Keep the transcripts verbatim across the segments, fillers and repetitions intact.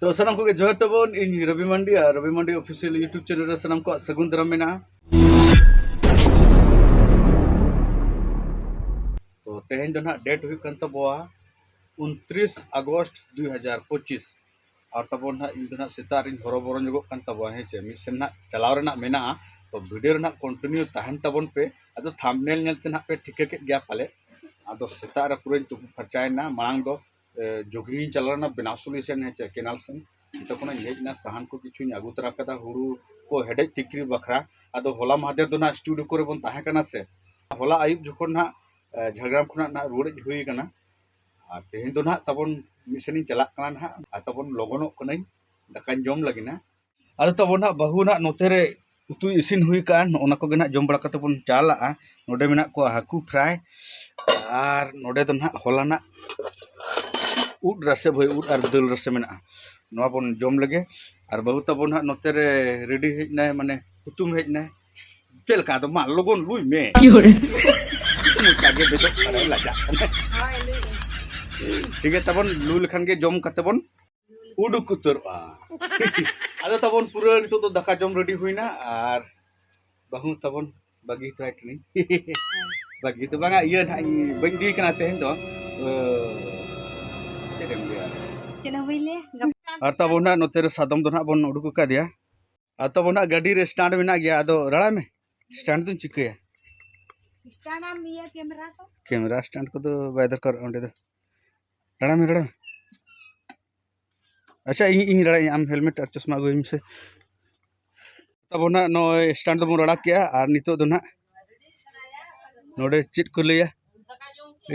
ᱛᱚ ᱥᱟᱱᱟᱢ ᱠᱚᱜᱮ ᱡᱚᱦᱟᱨ ᱛᱟᱵᱚᱱ, ᱤᱧ ᱨᱚᱵᱤ ᱢᱟᱱᱰᱤ ᱟᱨ ᱨᱚᱵᱤ ᱢᱟᱱᱰᱤ ᱚᱯᱷᱤᱥᱤᱭᱟᱞ YouTube ᱪᱮᱱᱮᱞ ᱨᱮ ᱥᱟᱱᱟᱢ ᱠᱚᱣᱟᱜ ᱥᱟᱹᱜᱩᱱ ᱫᱟᱨᱟᱢ ᱢᱮᱱᱟᱜᱼᱟ᱾ ᱛᱚ ᱛᱮᱦᱮᱧ ᱫᱚ ᱱᱟᱦᱟᱜ ᱰᱮᱴ ᱦᱩᱭᱩᱜ ᱠᱟᱱ ᱛᱟᱵᱚᱣᱟ ᱩᱱᱛᱨᱤᱥ ᱟᱜᱚᱥᱴ ᱫᱩ ᱦᱟᱡᱟᱨ ᱯᱚᱸᱪᱤᱥ᱾ ᱟᱨ ᱛᱟᱵᱚᱱ ᱱᱟᱦᱟᱜ ᱤᱧ ᱫᱚ ᱱᱟᱦᱟᱜ ᱥᱮᱛᱟᱜ ᱨᱤᱧ ᱦᱚᱨᱚᱵᱚᱨᱚ ᱧᱚᱜᱚᱜ ᱠᱟᱱ ᱛᱟᱵᱚᱣᱟ, ᱦᱮᱸ ᱪᱮ, ᱢᱤᱫ ᱥᱮᱱ ᱱᱟᱦᱟᱜ ᱪᱟᱞᱟᱣ ᱨᱮᱱᱟᱜ ᱢᱮᱱᱟᱜᱼᱟ᱾ ᱛᱚ ᱵᱷᱤᱰᱤᱭᱳ ᱨᱮ ᱱᱟᱦᱟᱜ ᱠᱚᱱᱴᱤᱱᱤᱭᱩ ᱛᱟᱦᱮᱱ ᱛᱟᱵᱚᱱ ᱯᱮ᱾ ᱟᱫᱚ ᱛᱷᱟᱢᱵᱱᱮᱞ ᱧᱮᱞ ᱛᱮ ᱱᱟᱦᱟᱜ ᱯᱮ ᱴᱷᱤᱠᱟᱹ ᱠᱮᱫ ᱜᱮᱭᱟ ᱯᱟᱞᱮ᱾ ᱟᱫᱚ ᱥᱮᱛᱟᱜ ᱨᱮ ᱯᱩᱨᱟᱹᱧ ᱛᱩᱯᱩ ᱯᱷᱟᱨᱪᱟᱭᱮᱱᱟ, ᱢᱟᱲᱟᱝ ᱫᱚ ᱡᱳᱜᱤᱝ ᱤᱧ ᱪᱟᱞᱟᱣ ᱞᱮᱱᱟ ᱵᱮᱱᱟᱣᱥᱩᱞᱤ ᱥᱮᱱ, ᱦᱮᱸ ᱪᱮ, ᱠᱮᱱᱟᱞ ᱥᱮᱱ᱾ ᱚᱱᱛᱮ ᱠᱷᱚᱱᱟᱜ ᱤᱧ ᱦᱮᱡ ᱮᱱᱟ, ᱥᱟᱦᱟᱱ ᱠᱚ ᱠᱤᱪᱷᱩᱧ ᱟᱹᱜᱩ ᱛᱚᱨᱟ ᱠᱮᱫᱟ, ᱦᱩᱲᱩ ᱠᱚ ᱦᱮᱰᱮᱡ ᱛᱤᱠᱤ ᱵᱟᱠᱷᱨᱟ᱾ ᱟᱫᱚ ᱦᱚᱞᱟ ᱢᱟᱦᱫᱮᱨ ᱫᱚ ᱱᱟᱦᱟᱜ ᱥᱴᱩᱰᱤᱭᱳ ᱠᱚᱨᱮ ᱵᱚᱱ ᱛᱟᱦᱮᱸ ᱠᱟᱱᱟ ᱥᱮ, ᱦᱚᱞᱟ ᱟᱹᱭᱩᱵ ᱡᱚᱠᱷᱚᱱ ᱱᱟᱦᱟᱜ ᱮ, ᱡᱷᱟᱲᱜᱨᱟᱢ ᱠᱷᱚᱱᱟᱜ ᱱᱟᱦᱟᱜ ᱨᱩᱣᱟᱹᱲ ᱦᱮᱡ ᱦᱩᱭ ᱠᱟᱱᱟ᱾ ᱟᱨ ᱛᱮᱦᱮᱧ ᱫᱚ ᱱᱟᱦᱟᱜ ᱛᱟᱵᱚᱱ ᱢᱤᱫ ᱥᱮᱱ ᱤᱧ ᱪᱟᱞᱟᱜ ᱠᱟᱱᱟ ᱱᱟᱦᱟᱜ, ᱟᱨ ᱛᱟᱵᱚᱱ ᱞᱚᱜᱚᱱᱚᱜ ᱠᱟᱹᱱᱟᱹᱧ, ᱫᱟᱠᱟᱧ ᱡᱚᱢ ᱞᱟᱹᱜᱤᱫ ᱱᱟ᱾ ᱟᱫᱚ ᱛᱟᱵᱚᱱ ᱱᱟᱦᱟᱜ ᱵᱟᱹᱦᱩ ᱱᱟᱦᱟᱜ ᱱᱚᱛᱮ ᱨᱮ ᱩᱛᱩᱭ ᱤᱥᱤᱱ ᱦᱩᱭ ᱠᱟᱜᱼᱟ, ᱱᱚᱜᱼᱚ ᱱᱟ ᱠᱚᱜᱮ ᱱᱟᱦᱟᱜ ᱡᱚᱢ ᱵᱟᱲᱟ ᱠᱟᱛᱮ ᱵᱚᱱ ᱪᱟᱞᱟᱜᱼᱟ᱾ ᱱᱚᱰᱮ ᱢᱮᱱᱟᱜ ᱠᱚᱣᱟ ᱦᱟᱹᱠᱩ ᱯᱷᱨᱟᱭ, ᱟᱨ ᱱᱚᱰᱮ ᱫᱚ ᱱᱟᱦᱟᱜ ᱦᱚᱞᱟᱱᱟᱜ ᱩᱫ ᱨᱟᱥᱮ, ᱵᱷᱟᱹᱭ, ᱩᱫ ᱟᱨ ᱫᱟᱹᱞ ᱨᱟᱥᱮ ᱢᱮᱱᱟᱜᱼᱟ, ᱱᱚᱣᱟ ᱵᱚᱱ ᱡᱚᱢ ᱞᱮᱜᱮ᱾ ᱟᱨ ᱵᱟᱹᱦᱩ ᱛᱟᱵᱚᱱ ᱱᱟᱦᱟᱜ ᱱᱚᱛᱮ ᱨᱮ ᱨᱮᱰᱤ ᱦᱮᱡ ᱱᱟᱭ, ᱢᱟᱱᱮ ᱦᱩᱛᱩᱢ ᱦᱮᱡ ᱱᱟᱭ᱾ ᱪᱮᱫ ᱞᱮᱠᱟ? ᱟᱫᱚ ᱢᱟ ᱞᱚᱜᱚᱱ ᱞᱩᱭ ᱢᱮ᱾ ᱢᱚᱪᱟ ᱜᱮ ᱵᱮᱫᱚᱜ ᱠᱟᱱᱟᱭ, ᱞᱟᱡᱟᱜ ᱠᱟᱱᱟᱭ᱾ ᱦᱳᱭ, ᱞᱩᱭ ᱢᱮ᱾ ᱴᱷᱤᱠ ᱜᱮᱭᱟ, ᱛᱟᱵᱚᱱ ᱞᱩ ᱞᱮᱠᱷᱟᱱ ᱜᱮ ᱡᱚᱢ ᱠᱟᱛᱮ ᱵᱚᱱ ᱩᱰᱩᱠ ᱩᱛᱟᱹᱨᱚᱜᱼᱟ᱾ ᱟᱫᱚ ᱛᱟᱵᱚᱱ ᱯᱩᱨᱟᱹ ᱱᱤᱛᱚᱜ ᱫᱚ ᱫᱟᱠᱟ ᱡᱚᱢ ᱨᱮᱰᱤ ᱦᱩᱭᱱᱟ, ᱟᱨ ᱵᱟᱹᱦᱩ ᱛᱟᱵᱚᱱ ᱵᱟᱹᱜᱤ ᱦᱚᱴᱚ ᱟᱭ ᱠᱟᱹᱱᱟᱹᱧ᱾ ᱵᱟᱹᱜᱤ ᱫᱚ ᱵᱟᱝᱟ, ᱤᱭᱟᱹ ᱱᱟᱦᱟᱜ ᱤᱧ ᱵᱟᱹᱧ ᱤᱫᱤᱭᱮ ᱠᱟᱱᱟ ᱛᱮᱦᱮᱧ ᱫᱚ᱾ ᱚ, ᱪᱮᱫ ᱮᱢ ᱞᱟᱹᱭᱟ? ᱪᱮᱫ ᱦᱚᱸ ᱵᱟᱹᱧ ᱞᱟᱹᱭᱟ᱾ ᱜᱟᱯᱟ ᱟᱨ ᱛᱟᱵᱚᱱ ᱱᱟᱦᱟᱜ ᱱᱚᱛᱮ ᱨᱮ ᱥᱟᱫᱚᱢ ᱫᱚ ᱱᱟᱦᱟᱜ ᱵᱚᱱ ᱩᱰᱩᱠ ᱟᱠᱟᱫᱮᱭᱟ᱾ ᱟᱨ ᱛᱟᱵᱚᱱ ᱱᱟᱦᱟᱜ ᱜᱟᱹᱰᱤ ᱨᱮ ᱥᱴᱟᱱᱰ ᱢᱮᱱᱟᱜ ᱜᱮᱭᱟ, ᱟᱫᱚ ᱨᱟᱲᱟᱭ ᱢᱮ, ᱥᱴᱟᱱᱰ ᱫᱚᱧ ᱪᱤᱠᱟᱹᱭᱟ? ᱥᱴᱟᱱᱰ ᱟᱢ ᱤᱭᱟᱹ ᱠᱮᱢᱮᱨᱟ ᱠᱚ? ᱠᱮᱢᱮᱨᱟ ᱥᱴᱟᱱᱰ ᱠᱚᱫᱚ ᱵᱟᱭ ᱫᱚᱨᱠᱟᱨᱚᱜᱼᱟ ᱚᱸᱰᱮ ᱫᱚ᱾ ᱨᱟᱲᱟᱭ ᱢᱮ, ᱨᱟᱲᱟᱭ ᱢᱮ᱾ ᱟᱪᱪᱷᱟ, ᱤᱧ, ᱤᱧ ᱨᱟᱲᱟᱭᱟᱹᱧ, ᱟᱢ ᱦᱮᱞᱢᱮᱴ ᱟᱨ ᱪᱚᱥᱢᱟ ᱟᱹᱜᱩᱭ ᱢᱮᱥᱮ᱾ ᱛᱟᱵᱚᱱ ᱱᱟᱦᱟᱜ ᱱᱚᱜᱼᱚᱭ ᱥᱴᱟᱱᱰ ᱫᱚᱵᱚᱱ ᱨᱟᱲᱟ ᱠᱮᱜᱼᱟ, ᱟᱨ ᱱᱤᱛᱚᱜ ᱫᱚ ᱱᱟᱦᱟᱜ ᱱᱚᱰᱮ ᱪᱮᱫ ᱠᱚ ᱞᱟᱹᱭᱟ,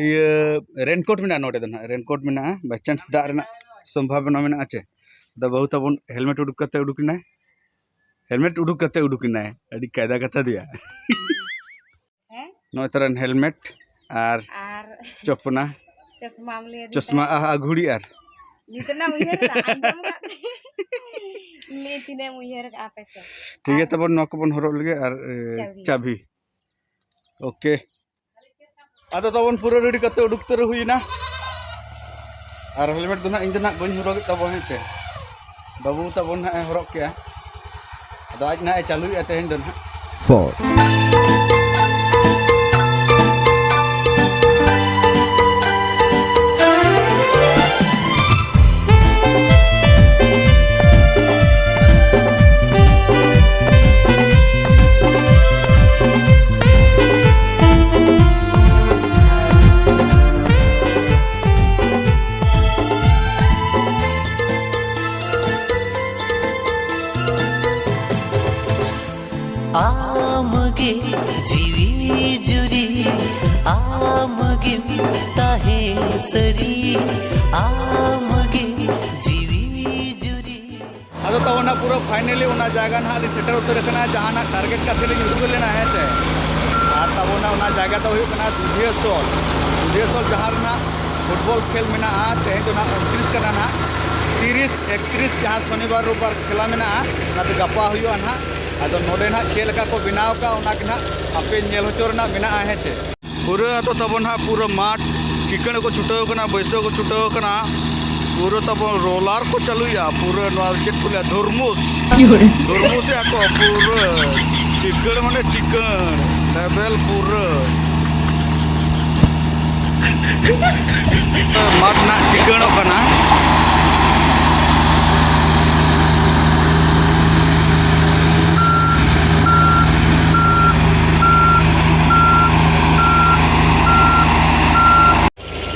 ᱤᱭᱟᱹ, ᱨᱮᱱᱠᱳᱴ ᱢᱮᱱᱟᱜᱼᱟ ᱱᱚᱰᱮ ᱫᱚ ᱱᱟᱦᱟᱜ, ᱨᱮᱱᱠᱳᱴ ᱢᱮᱱᱟᱜᱼᱟ, by chance ᱫᱟᱜ ᱨᱮᱱᱟᱜ ᱥᱚᱢᱵᱷᱟᱵᱚᱱᱟ ᱢᱮᱱᱟᱜᱼᱟ ᱪᱮ? ᱟᱫᱚ ᱵᱟᱹᱦᱩ ᱛᱟᱵᱚᱱ ᱦᱮᱞᱢᱮᱴ ᱩᱰᱩᱠ ᱠᱟᱛᱮ ᱩᱰᱩᱠ ᱮᱱᱟᱭ, ᱦᱮᱞᱢᱮᱴ ᱩᱰᱩᱠ ᱠᱟᱛᱮ ᱩᱰᱩᱠ ᱮᱱᱟᱭ, ᱟᱹᱰᱤ ᱠᱟᱭᱫᱟ ᱠᱟᱛᱷᱟ ᱫᱮᱭᱟ᱾ ᱦᱮᱸ? ᱱᱚᱜᱼᱚᱭ ᱛᱟᱨᱟᱱ ᱦᱮᱞᱢᱮᱴ ᱟᱨ ᱟᱨ ᱪᱚᱯᱚᱱᱟ, ᱪᱚᱥᱢᱟᱢ ᱞᱟᱹᱭ ᱟᱹᱫᱤᱧ ᱪᱚᱥᱢᱟ, ᱛᱟᱦᱮᱸᱫ᱾ ᱟᱦᱟ, ᱜᱷᱩᱲᱤ ᱟᱨ ᱱᱤᱛᱚᱜ ᱮᱢ ᱩᱭᱦᱟᱹᱨ ᱮᱫᱟ, ᱟᱸᱡᱚᱢ ᱠᱟᱜ ᱛᱮ᱾ ᱞᱟᱹᱭ ᱛᱤᱱᱟᱹᱜ ᱮᱢ ᱩᱭᱦᱟᱹᱨ ᱠᱟᱜᱼᱟ ᱯᱮᱥᱮ? ᱴᱷᱤᱠ ᱜᱮᱭᱟ, ᱟᱨ ᱛᱟᱵᱚᱱ ᱱᱚᱣᱟ ᱠᱚᱵᱚᱱ ᱦᱚᱨᱚᱜ ᱞᱮᱜᱮ ᱟᱨ, ᱮ, ᱪᱟᱵᱤ᱾ ᱪᱟᱵᱤ᱾ ᱳᱠᱮ᱾ ᱟᱫᱚ ᱛᱟᱵᱚᱱ ᱯᱩᱨᱟᱹ ᱨᱮᱰᱤ ᱠᱟᱛᱮ ᱩᱰᱩᱠ ᱩᱛᱟᱹᱨ ᱦᱩᱭᱱᱟ᱾ ᱟᱨ ᱦᱮᱞᱢᱮᱴ ᱫᱚ ᱱᱟᱦᱟᱜ ᱤᱧ ᱫᱚ ᱱᱟᱦᱟᱜ ᱵᱟᱹᱧ ᱦᱚᱨᱚᱜᱮᱫ ᱛᱟᱵᱚᱱᱟ, ᱦᱮᱸ ᱪᱮ᱾ ᱵᱟᱹᱵᱩ ᱛᱟᱵᱚᱱ ᱱᱟᱦᱟᱜ ᱮ ᱦᱚᱨᱚᱜ ᱠᱮᱜᱼᱟ, ᱟᱫᱚ ᱟᱡ ᱱᱟᱦᱟᱜ ᱮ ᱪᱟᱹᱞᱩᱭᱮᱫᱼᱟ ᱛᱮᱦᱮᱧ ᱫᱚ ᱱᱟᱦᱟᱜ᱾ Four. ᱟᱢᱜᱮ ᱡᱤᱣᱤ ᱡᱩᱨᱤ, ᱟᱢᱜᱮᱢ ᱛᱟᱦᱮᱸ ᱥᱟᱹᱨᱤ, ᱟᱢᱜᱮ ᱡᱤᱣᱤ ᱡᱩᱨᱤ᱾ ᱟᱫᱚ ᱛᱟᱵᱚᱱ ᱱᱟᱜ ᱯᱩᱨᱟᱹ finally ᱚᱱᱟ ᱡᱟᱭᱜᱟ ᱱᱟᱦᱟᱜ ᱞᱤᱧ ᱥᱮᱴᱮᱨ ᱩᱛᱟᱹᱨ ᱟᱠᱟᱱᱟ, ᱡᱟᱦᱟᱸ ᱱᱟᱜ target ᱠᱟᱛᱮ ᱞᱤᱧ ᱩᱰᱩᱠ ᱞᱮᱱᱟ, ᱦᱮᱸ ᱥᱮ᱾ ᱟᱨ ᱛᱟᱵᱚᱱ ᱱᱟᱜ ᱚᱱᱟ ᱡᱟᱭᱜᱟ ᱫᱚ ᱦᱩᱭᱩᱜ ᱠᱟᱱᱟ ᱫᱩᱫᱷᱤᱭᱟᱹᱥᱳᱞ᱾ ᱫᱩᱫᱷᱤᱭᱟᱹᱥᱳᱞ ᱡᱟᱦᱟᱸ ᱨᱮᱱᱟᱜ football ᱠᱷᱮᱞ ᱢᱮᱱᱟᱜᱼᱟ, ᱛᱮᱦᱮᱧ ᱫᱚ ᱱᱟᱜ ᱩᱱᱛᱨᱤᱥ ᱠᱟᱱᱟ ᱱᱟᱜ, ᱛᱤᱨᱤᱥ, ᱮᱠᱛᱨᱤᱥ ᱡᱟᱦᱟᱸ ᱥᱚᱱᱤᱵᱟᱨ ᱨᱳᱵᱵᱟᱨ ᱠᱷᱮᱞᱟ ᱢᱮᱱᱟᱜᱼᱟ, ᱚᱱᱟ ᱫᱚ ᱜᱟᱯᱟ ᱦᱩᱭᱩᱜᱼᱟ ᱱᱟᱜ᱾ ᱟᱫᱚ ᱱᱚᱰᱮ ᱱᱟᱜ ᱪᱮᱫ ᱞᱮᱠᱟ ᱠᱚ ᱵᱮᱱᱟᱣ ᱠᱟᱜᱼᱟ, ᱚᱱᱟ ᱜᱮ ᱱᱟᱜ ᱟᱯᱮ ᱧᱮᱞ ᱦᱚᱪᱚ ᱨᱮᱱᱟᱜ ᱢᱮᱱᱟᱜᱼᱟ, ᱦᱮᱸ ᱪᱮ᱾ ᱯᱩᱨᱟᱹ ᱟᱫᱚ ᱛᱟᱵᱚᱱ ᱦᱟᱸᱜ ᱯᱩᱨᱟᱹ ᱢᱟᱴᱷ ᱪᱤᱠᱟᱹᱬ ᱠᱚ ᱪᱷᱩᱴᱟᱹᱣ ᱠᱟᱱᱟ, ᱵᱟᱹᱭᱥᱟᱹᱣ ᱠᱚ ᱪᱷᱩᱴᱟᱹᱣ ᱠᱟᱱᱟ᱾ ᱯᱩᱨᱟᱹ ᱛᱟᱵᱚᱱ roller ᱠᱚ ᱪᱟᱹᱞᱩᱭᱮᱜᱼᱟ, ᱯᱩᱨᱟᱹ ᱱᱚᱣᱟ ᱪᱮᱫ ᱠᱚ ᱞᱟᱹᱭᱟ, ᱫᱷᱩᱨᱢᱩᱥ᱾ ᱫᱷᱩᱨᱢᱩᱥᱮᱜᱼᱟ ᱠᱚ ᱯᱩᱨᱟᱹ ᱪᱤᱠᱟᱹᱬ ᱢᱟᱱᱮ ᱪᱤᱠᱟᱹᱬ, level ᱯᱩᱨᱟᱹ᱾ ᱢᱟᱴᱷ ᱱᱟᱜ ᱪᱤᱠᱟᱹᱬᱚᱜ ᱠᱟᱱᱟ᱾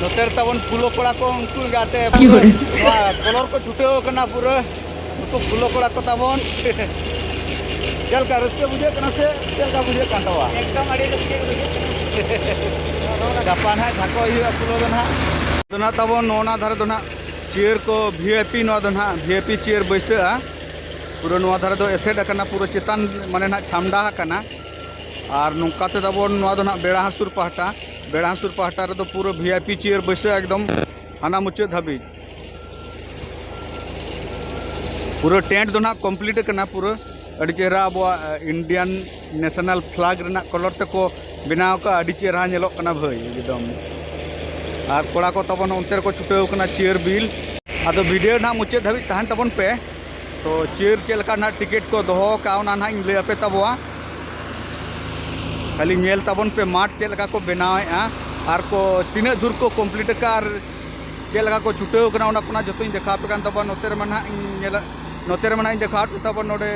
ᱱᱚᱛᱮ ᱨᱮ ᱛᱟᱵᱚᱱ ᱯᱷᱩᱞᱳ ᱠᱚᱲᱟ ᱠᱚ, ᱩᱱᱠᱩ ᱜᱮ ᱟᱛᱮ ᱯᱩᱨᱟᱹ ᱱᱚᱣᱟ color ᱠᱚ ᱪᱷᱩᱴᱟᱹᱣ ᱠᱟᱱᱟ ᱯᱩᱨᱟᱹ᱾ ᱱᱩᱠᱩ ᱯᱷᱩᱞᱳ ᱠᱚᱲᱟ ᱠᱚ ᱛᱟᱵᱚᱱ᱾ ᱪᱮᱫ ᱞᱮᱠᱟ ᱨᱟᱹᱥᱠᱟᱹ ᱵᱩᱡᱷᱟᱹᱜ ᱠᱟᱱᱟ ᱥᱮ ᱪᱮᱫ ᱞᱮᱠᱟ ᱵᱩᱡᱷᱟᱹᱜ ᱠᱟᱱ ᱛᱟᱵᱚᱱᱟ? ᱮᱠᱫᱚᱢ ᱟᱹᱰᱤ ᱨᱟᱹᱥᱠᱟᱹ ᱜᱮ ᱵᱩᱡᱷᱟᱹᱜ ᱠᱟᱱᱟ᱾ ᱜᱟᱯᱟ ᱱᱟᱦᱟᱜ ᱡᱷᱟᱠᱚ ᱦᱩᱭᱩᱜᱼᱟ ᱯᱷᱩᱞᱳ ᱫᱚ ᱱᱟᱦᱟᱜ᱾ ᱫᱚ ᱱᱟᱦᱟᱜ ᱛᱟᱵᱚᱱ ᱱᱚᱜᱼᱚ ᱱᱟ ᱫᱷᱟᱨᱮ ᱫᱚ ᱱᱟᱦᱟᱜ chair ᱠᱚ V I P, ᱱᱚᱣᱟ ᱫᱚ ᱱᱟᱦᱟᱜ V I P chair ᱵᱟᱹᱭᱥᱟᱹᱜᱼᱟ᱾ ᱯᱩᱨᱟᱹ ᱱᱚᱣᱟ ᱫᱷᱟᱨᱮ ᱫᱚ ᱮᱥᱮᱫ ᱟᱠᱟᱱᱟ, ᱯᱩᱨᱟᱹ ᱪᱮᱛᱟᱱ ᱢᱟᱱᱮ ᱱᱟᱦᱟᱜ ᱪᱷᱟᱢᱰᱟ ᱟᱠᱟᱱᱟ᱾ ᱟᱨ ᱱᱚᱝᱠᱟ ᱛᱮ ᱛᱟᱵᱚᱱ ᱱᱚᱣᱟ ᱫᱚ ᱱᱟᱦᱟᱜ ᱵᱮᱲᱟ ᱦᱟᱹᱥᱩᱨ ᱯᱟᱦᱴᱟ, ᱵᱮᱲᱟ ᱦᱟᱹᱥᱩᱨ ᱯᱟᱦᱴᱟ ᱨᱮᱫᱚ ᱯᱩᱨᱟᱹ V I P chair ᱵᱟᱹᱭᱥᱟᱹᱜᱼᱟ ᱮᱠᱫᱚᱢ ᱦᱟᱱᱟ ᱢᱩᱪᱟᱹᱫ ᱫᱷᱟᱹᱵᱤᱡ᱾ ᱯᱩᱨᱟᱹ tent ᱫᱚ ᱱᱟᱦᱟᱜ complete ᱟᱠᱟᱱᱟ ᱯᱩᱨᱟᱹ᱾ ᱟᱹᱰᱤ ᱪᱮᱦᱨᱟ ᱟᱵᱚᱣᱟᱜ, ᱮ, Indian national flag ᱨᱮᱱᱟᱜ color ᱛᱮᱠᱚ ᱵᱮᱱᱟᱣ ᱟᱠᱟᱫᱼᱟ᱾ ᱟᱹᱰᱤ ᱪᱮᱦᱨᱟ ᱧᱮᱞᱚᱜ ᱠᱟᱱᱟ ᱵᱷᱟᱹᱭ, ᱮᱠᱫᱚᱢ᱾ ᱟᱨ ᱠᱚᱲᱟ ᱠᱚ ᱛᱟᱵᱚᱱ ᱚᱱᱛᱮ ᱨᱮᱠᱚ ᱪᱷᱩᱴᱟᱹᱣ ᱠᱟᱱᱟ chair ᱵᱤᱞ᱾ ᱟᱫᱚ ᱵᱷᱤᱰᱤᱭᱳ ᱱᱟᱦᱟᱜ ᱢᱩᱪᱟᱹᱫ ᱫᱷᱟᱹᱵᱤᱡ ᱛᱟᱦᱮᱱ ᱛᱟᱵᱚᱱ ᱯᱮ᱾ ᱛᱚ ᱪᱤᱭᱟᱹᱨ ᱪᱮᱫ ᱞᱮᱠᱟ ᱱᱟᱦᱟᱜ ᱴᱤᱠᱤᱴ ᱠᱚ ᱫᱚᱦᱚ ᱟᱠᱟᱫᱼᱟ, ᱚᱱᱟ ᱱᱟᱦᱟᱜ ᱤᱧ ᱞᱟᱹᱭ ᱟᱯᱮ ᱛᱟᱵᱚᱣᱟ᱾ ᱠᱷᱟᱹᱞᱤ ᱧᱮᱞ ᱛᱟᱵᱚᱱ ᱯᱮ ᱢᱟᱴᱷ ᱪᱮᱫ ᱞᱮᱠᱟ ᱠᱚ ᱵᱮᱱᱟᱣᱮᱫᱼᱟ ᱟᱨ ᱠᱚ ᱛᱤᱱᱟᱹᱜ ᱫᱷᱩᱨ ᱠᱚ ᱠᱚᱢᱯᱞᱤᱴ ᱟᱠᱟᱫᱼᱟ ᱟᱨ ᱪᱮᱫ ᱞᱮᱠᱟ ᱠᱚ ᱪᱷᱩᱴᱟᱹᱣ ᱟᱠᱟᱱᱟ, ᱚᱱᱟ ᱠᱚ ᱱᱟᱦᱟᱜ ᱡᱚᱛᱚᱧ ᱫᱮᱠᱷᱟᱣ ᱟᱯᱮ ᱠᱟᱱ ᱛᱟᱵᱚᱱᱟ᱾ ᱱᱚᱛᱮ ᱨᱮᱢᱟ ᱱᱟᱦᱟᱜ ᱤᱧ ᱧᱮᱞ, ᱱᱚᱛᱮ ᱨᱮᱢᱟ ᱱᱟᱦᱟᱜ ᱤᱧ ᱫᱮᱠᱷᱟᱣ ᱟᱯᱮ ᱛᱟᱵᱚᱱ ᱱᱚᱰᱮ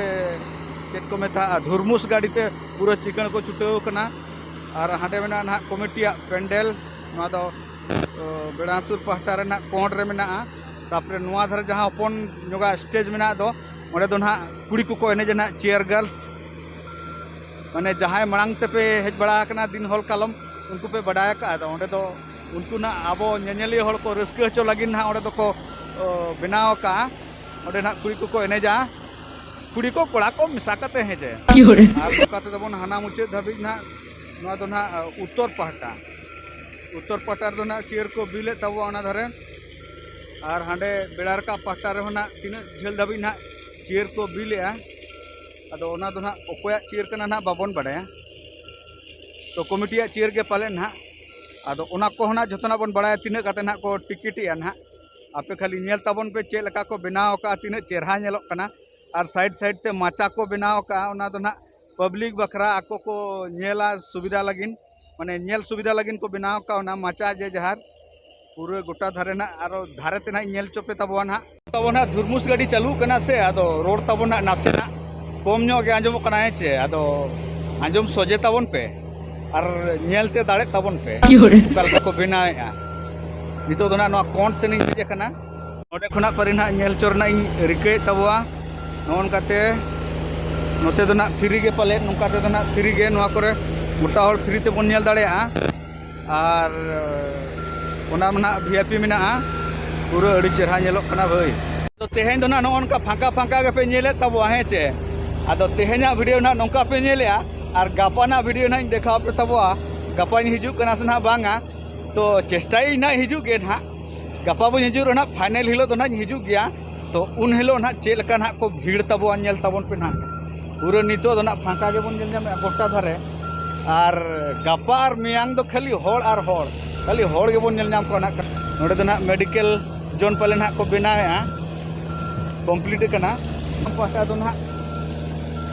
ᱪᱮᱫ ᱠᱚ ᱢᱮᱛᱟᱜᱼᱟ, ᱫᱷᱩᱨᱢᱩᱥ ᱜᱟᱹᱰᱤ ᱛᱮ ᱯᱩᱨᱟᱹ ᱪᱤᱠᱟᱹᱬ ᱠᱚ ᱪᱷᱩᱴᱟᱹᱣ ᱟᱠᱟᱱᱟ᱾ ᱟᱨ ᱦᱟᱸᱰᱮ ᱢᱮᱱᱟᱜᱼᱟ ᱱᱟᱦᱟᱜ ᱠᱚᱢᱤᱴᱤᱭᱟᱜ ᱯᱮᱱᱰᱮᱞ, ᱱᱚᱣᱟ ᱫᱚ ᱚ, ᱵᱮᱲᱟᱥᱩᱨ ᱯᱟᱦᱴᱟ ᱨᱮ ᱱᱟᱦᱟᱜ ᱠᱚᱬ ᱨᱮ ᱢᱮᱱᱟᱜᱼᱟ᱾ ᱛᱟᱯᱚᱨᱮ ᱱᱚᱣᱟ ᱫᱷᱟᱨᱮ ᱡᱟᱦᱟᱸ ᱦᱚᱯᱚᱱ ᱧᱚᱜᱟᱜ ᱥᱴᱮᱡᱽ ᱢᱮᱱᱟᱜ ᱫᱚ, ᱚᱸᱰᱮ ᱫᱚ ᱱᱟᱦᱟᱜ ᱠᱩᱲᱤ ᱠᱚᱠᱚ ᱮᱱᱮᱡᱟ ᱱᱟᱦᱟᱜ, ᱪᱤᱭᱟᱨ ᱜᱟᱨᱞᱥ᱾ ᱢᱟᱱᱮ ᱡᱟᱦᱟᱸᱭ ᱢᱟᱲᱟᱝ ᱛᱮᱯᱮ ᱦᱮᱡ ᱵᱟᱲᱟ ᱟᱠᱟᱱᱟ ᱫᱤᱱ ᱦᱚᱞ ᱠᱟᱞᱚᱢ, ᱩᱱᱠᱩ ᱯᱮ ᱵᱟᱰᱟᱭ ᱟᱠᱟᱫᱼᱟ᱾ ᱟᱫᱚ ᱚᱸᱰᱮ ᱫᱚ ᱩᱱᱠᱩ ᱱᱟᱦᱟᱜ ᱟᱵᱚ ᱧᱮᱧᱮᱞᱤᱭᱟᱹ ᱦᱚᱲ ᱠᱚ ᱨᱟᱹᱥᱠᱟᱹ ᱦᱚᱪᱚ ᱞᱟᱹᱜᱤᱫ ᱱᱟᱦᱟᱜ ᱚᱸᱰᱮ ᱫᱚᱠᱚ, ᱚ, ᱵᱮᱱᱟᱣ ᱟᱠᱟᱫᱼᱟ᱾ ᱚᱸᱰᱮ ᱱᱟᱦᱟᱜ ᱠᱩᱲᱤ ᱠᱚᱠᱚ ᱮᱱᱮᱡᱟ, ᱠᱩᱲᱤ ᱠᱚ ᱠᱚᱲᱟ ᱠᱚ ᱢᱮᱥᱟ ᱠᱟᱛᱮ, ᱦᱮᱸ ᱪᱮ? ᱟᱨ ᱱᱚᱝᱠᱟ ᱛᱮᱫᱚ ᱵᱚᱱ ᱦᱟᱱᱟ ᱢᱩᱪᱟᱹᱫ ᱫᱷᱟᱹᱵᱤᱡ ᱱᱟᱦᱟᱜ, ᱱᱚᱣᱟ ᱫᱚ ᱱᱟᱦᱟᱜ ᱩᱛᱛᱚᱨ ᱯᱟᱦᱴᱟ᱾ ᱩᱛᱛᱚᱨ ᱯᱟᱦᱴᱟ ᱨᱮᱫᱚ ᱱᱟᱦᱟᱜ ᱪᱤᱭᱟᱹᱨ ᱠᱚ ᱵᱤᱞᱮᱫ ᱛᱟᱵᱚᱣᱟ ᱚᱱᱟ ᱫᱷᱟᱨᱮ, ᱟᱨ ᱦᱟᱸᱰᱮ ᱵᱮᱲᱟ ᱨᱟᱠᱟᱵ ᱯᱟᱦᱴᱟ ᱨᱮᱦᱚᱸ ᱱᱟᱦᱟᱜ ᱛᱤᱱᱟᱹᱜ ᱡᱷᱟᱹᱞ ᱫᱷᱟᱹᱵᱤᱡ ᱱᱟᱦᱟᱜ ᱪᱤᱭᱟᱹᱨ ᱠᱚ ᱵᱤᱞᱮᱜᱼᱟ᱾ ᱟᱫᱚ ᱚᱱᱟ ᱫᱚ ᱱᱟᱦᱟᱜ ᱚᱠᱚᱭᱟᱜ ᱪᱤᱭᱟᱹᱨ ᱠᱟᱱᱟ ᱱᱟᱦᱟᱜ ᱵᱟᱵᱚᱱ ᱵᱟᱰᱟᱭᱟ, ᱛᱚ ᱠᱚᱢᱤᱴᱤᱭᱟᱜ ᱪᱤᱭᱟᱹᱨ ᱜᱮ ᱯᱟᱞᱮᱫ ᱱᱟᱦᱟᱜ᱾ ᱟᱫᱚ ᱚᱱᱟ ᱠᱚᱦᱚᱸ ᱱᱟᱦᱟᱜ ᱡᱚᱛᱚᱱᱟᱜ ᱵᱚᱱ ᱵᱟᱲᱟᱭᱟ, ᱛᱤᱱᱟᱹᱜ ᱠᱟᱛᱮ ᱱᱟᱦᱟᱜ ᱠᱚ ᱴᱤᱠᱤᱴᱮᱜᱼᱟ ᱱᱟᱦᱟᱜ᱾ ᱟᱯᱮ ᱠᱷᱟᱹᱞᱤ ᱧᱮᱞ ᱛᱟᱵᱚᱱ ᱯᱮ ᱪᱮᱫ ᱞᱮᱠᱟ ᱠᱚ ᱵᱮᱱᱟᱣ ᱟᱠᱟᱫᱼᱟ, ᱛᱤᱱᱟᱹᱜ ᱪᱮᱨᱦᱟ ᱧᱮᱞᱚᱜ ᱠᱟᱱᱟ᱾ ᱟᱨ ᱥᱟᱭᱤᱰ ᱥᱟᱭᱤᱰ ᱛᱮ ᱢᱟᱪᱟ ᱠᱚ ᱵᱮᱱᱟᱣ ᱟᱠᱟᱫᱼᱟ, ᱚᱱᱟ ᱫᱚ ᱱᱟᱦᱟᱜ ᱯᱟᱵᱽᱞᱤᱠ ᱵᱟᱠᱷᱨᱟ ᱟᱠᱚ ᱠᱚ ᱧᱮᱞᱟ ᱥᱩᱵᱤᱫᱷᱟ ᱞᱟᱹᱜᱤᱫ, ᱢᱟᱱᱮ ᱧᱮᱞ ᱥᱩᱵᱤᱫᱷᱟ ᱞᱟᱹᱜᱤᱫ ᱠᱚ ᱵᱮᱱᱟᱣ ᱟᱠᱟᱫᱼᱟ ᱚᱱᱟ ᱢᱟᱪᱟ ᱡᱮ ᱡᱟᱦᱟᱨ᱾ ᱯᱩᱨᱟᱹ ᱜᱚᱴᱟ ᱫᱷᱟᱨᱮ ᱱᱟᱦᱟᱜ ᱟᱨᱚ ᱫᱷᱟᱨᱮ ᱛᱮ ᱱᱟᱦᱟᱜ ᱤᱧ ᱧᱮᱞ ᱦᱚᱪᱚ ᱯᱮ ᱛᱟᱵᱚᱱᱟ ᱱᱟᱦᱟᱜ᱾ ᱛᱟᱵᱚᱱ ᱱᱟᱦᱟᱜ ᱫᱷᱩᱨᱢᱩᱥ ᱜᱟᱹᱰᱤ ᱪᱟᱹᱞᱩᱜ ᱠᱟᱱᱟ ᱥᱮ, ᱟᱫᱚ ᱨᱚᱲ ᱛᱟᱵᱚᱱ ᱱᱟᱦᱟᱜ ᱱᱟᱥᱮᱱᱟᱜ ᱠᱚᱢ ᱧᱚᱜ ᱜᱮ ᱟᱸᱡᱚᱢᱚᱜ ᱠᱟᱱᱟ, ᱦᱮᱸ ᱪᱮ? ᱟᱫᱚ ᱟᱸᱡᱚᱢ ᱥᱚᱡᱷᱮ ᱛᱟᱵᱚᱱ ᱯᱮ ᱟᱨ ᱧᱮᱞ ᱛᱮ ᱫᱟᱲᱮᱜ ᱛᱟᱵᱚᱱ ᱯᱮ ᱚᱠᱟ ᱞᱮᱠᱟ ᱠᱚ ᱵᱮᱱᱟᱣᱮᱫᱼᱟ᱾ ᱱᱤᱛᱚᱜ ᱫᱚ ᱱᱟᱦᱟᱜ ᱱᱚᱣᱟ ᱠᱚᱬ ᱥᱮᱱ ᱤᱧ ᱦᱮᱡ ᱟᱠᱟᱱᱟ᱾ ᱱᱚᱰᱮ ᱠᱷᱚᱱᱟᱜ ᱯᱟᱹᱨᱤ ᱱᱟᱦᱟᱜ ᱧᱮᱞ ᱦᱚᱪᱚ ᱨᱮᱱᱟᱜ ᱤᱧ ᱨᱤᱠᱟᱹᱭᱮᱫ ᱛᱟᱵᱚᱣᱟ᱾ ᱱᱚᱜᱼᱚ ᱱᱚᱝᱠᱟᱛᱮ ᱱᱚᱛᱮ ᱫᱚ ᱱᱟᱦᱟᱜ ᱯᱷᱤᱨᱤ ᱜᱮ ᱯᱟᱞᱮᱫ, ᱱᱚᱝᱠᱟ ᱛᱮᱫᱚ ᱱᱟᱦᱟᱜ ᱯᱷᱤᱨᱤ ᱜᱮ, ᱱᱚᱣᱟ ᱠᱚᱨᱮ ᱜᱚᱴᱟ ᱦᱚᱲ ᱯᱷᱤᱨᱤ ᱛᱮᱵᱚᱱ ᱧᱮᱞ ᱫᱟᱲᱮᱭᱟᱜᱼᱟ᱾ ᱟᱨ ᱚᱱᱟ ᱢᱟ ᱱᱟᱦᱟᱜ ᱵᱷᱤ ᱟᱭ ᱯᱤ ᱢᱮᱱᱟᱜᱼᱟ, ᱯᱩᱨᱟᱹ ᱟᱹᱰᱤ ᱪᱮᱦᱨᱟ ᱧᱮᱞᱚᱜ ᱠᱟᱱᱟ ᱵᱷᱟᱹᱭ᱾ ᱛᱚ ᱛᱮᱦᱮᱧ ᱫᱚ ᱱᱟᱦᱟᱜ ᱱᱚᱜᱼᱚ ᱱᱚᱝᱠᱟ ᱯᱷᱟᱸᱠᱟ ᱯᱷᱟᱸᱠᱟ ᱜᱮᱯᱮ ᱧᱮᱞᱮᱫ ᱛᱟᱵᱚᱣᱟ, ᱦᱮᱸ ᱪᱮ? ᱟᱫᱚ ᱛᱮᱦᱮᱧᱟᱜ ᱵᱷᱤᱰᱤᱭᱳ ᱱᱟᱦᱟᱜ ᱱᱚᱝᱠᱟ ᱯᱮ ᱧᱮᱞᱮᱜᱼᱟ, ᱟᱨ ᱜᱟᱯᱟᱱᱟᱜ ᱵᱷᱤᱰᱤᱭᱳ ᱱᱟᱦᱟᱜ ᱤᱧ ᱫᱮᱠᱷᱟᱣ ᱟᱯᱮ ᱛᱟᱵᱚᱣᱟ᱾ ᱜᱟᱯᱟᱧ ᱦᱤᱡᱩᱜ ᱠᱟᱱᱟ ᱥᱮ ᱱᱟᱦᱟᱜ ᱵᱟᱝᱟ, ᱛᱚ ᱪᱮᱥᱴᱟᱭᱟᱹᱧ ᱱᱟᱦᱟᱜ ᱦᱤᱡᱩᱜ ᱜᱮ ᱱᱟᱦᱟᱜ᱾ ᱜᱟᱯᱟ ᱵᱚᱱ ᱦᱤᱡᱩᱜ ᱨᱮᱦᱚᱸ ᱱᱟᱦᱟᱜ, ᱯᱷᱟᱭᱱᱮᱞ ᱦᱤᱞᱳᱜ ᱫᱚ ᱱᱟᱦᱟᱜ ᱤᱧ ᱦᱤᱡᱩᱜ ᱜᱮᱭᱟ᱾ ᱛᱚ ᱩᱱ ᱦᱤᱞᱳᱜ ᱱᱟᱦᱟᱜ ᱪᱮᱫ ᱞᱮᱠᱟ ᱱᱟᱦᱟᱜ ᱠᱚ ᱵᱷᱤᱲ ᱛᱟᱵᱚᱣᱟ ᱧᱮᱞ ᱛᱟᱵᱚᱱ ᱯᱮ ᱱᱟᱦᱟᱜ᱾ ᱯᱩᱨᱟᱹ ᱱᱤᱛᱚᱜ ᱫᱚ ᱱᱟᱦᱟᱜ ᱯᱷᱟᱸᱠᱟ ᱜᱮᱵᱚᱱ ᱧᱮᱞ ᱧᱟᱢᱮᱫᱼᱟ ᱜᱚᱴᱟ ᱫᱷᱟᱨᱮ, ᱟᱨ ᱜᱟᱯᱟ ᱟᱨ ᱢᱮᱭᱟᱝ ᱫᱚ ᱠᱷᱟᱹᱞᱤ ᱦᱚᱲ ᱟᱨ ᱦᱚᱲ, ᱠᱷᱟᱹᱞᱤ ᱦᱚᱲ ᱜᱮᱵᱚᱱ ᱧᱮᱞ ᱧᱟᱢ ᱠᱚᱣᱟ ᱱᱟᱦᱟᱜ᱾ ᱱᱚᱰᱮ ᱫᱚ ᱱᱟᱦᱟᱜ ᱢᱮᱰᱤᱠᱮᱞ ᱡᱚᱱ ᱯᱟᱞᱮ ᱱᱟᱦᱟᱜ ᱠᱚ ᱵᱮᱱᱟᱣᱮᱫᱼᱟ, ᱠᱚᱢᱯᱞᱤᱴ ᱟᱠᱟᱱᱟ᱾ ᱯᱟᱦᱴᱟ ᱫᱚ ᱱᱟᱦᱟᱜ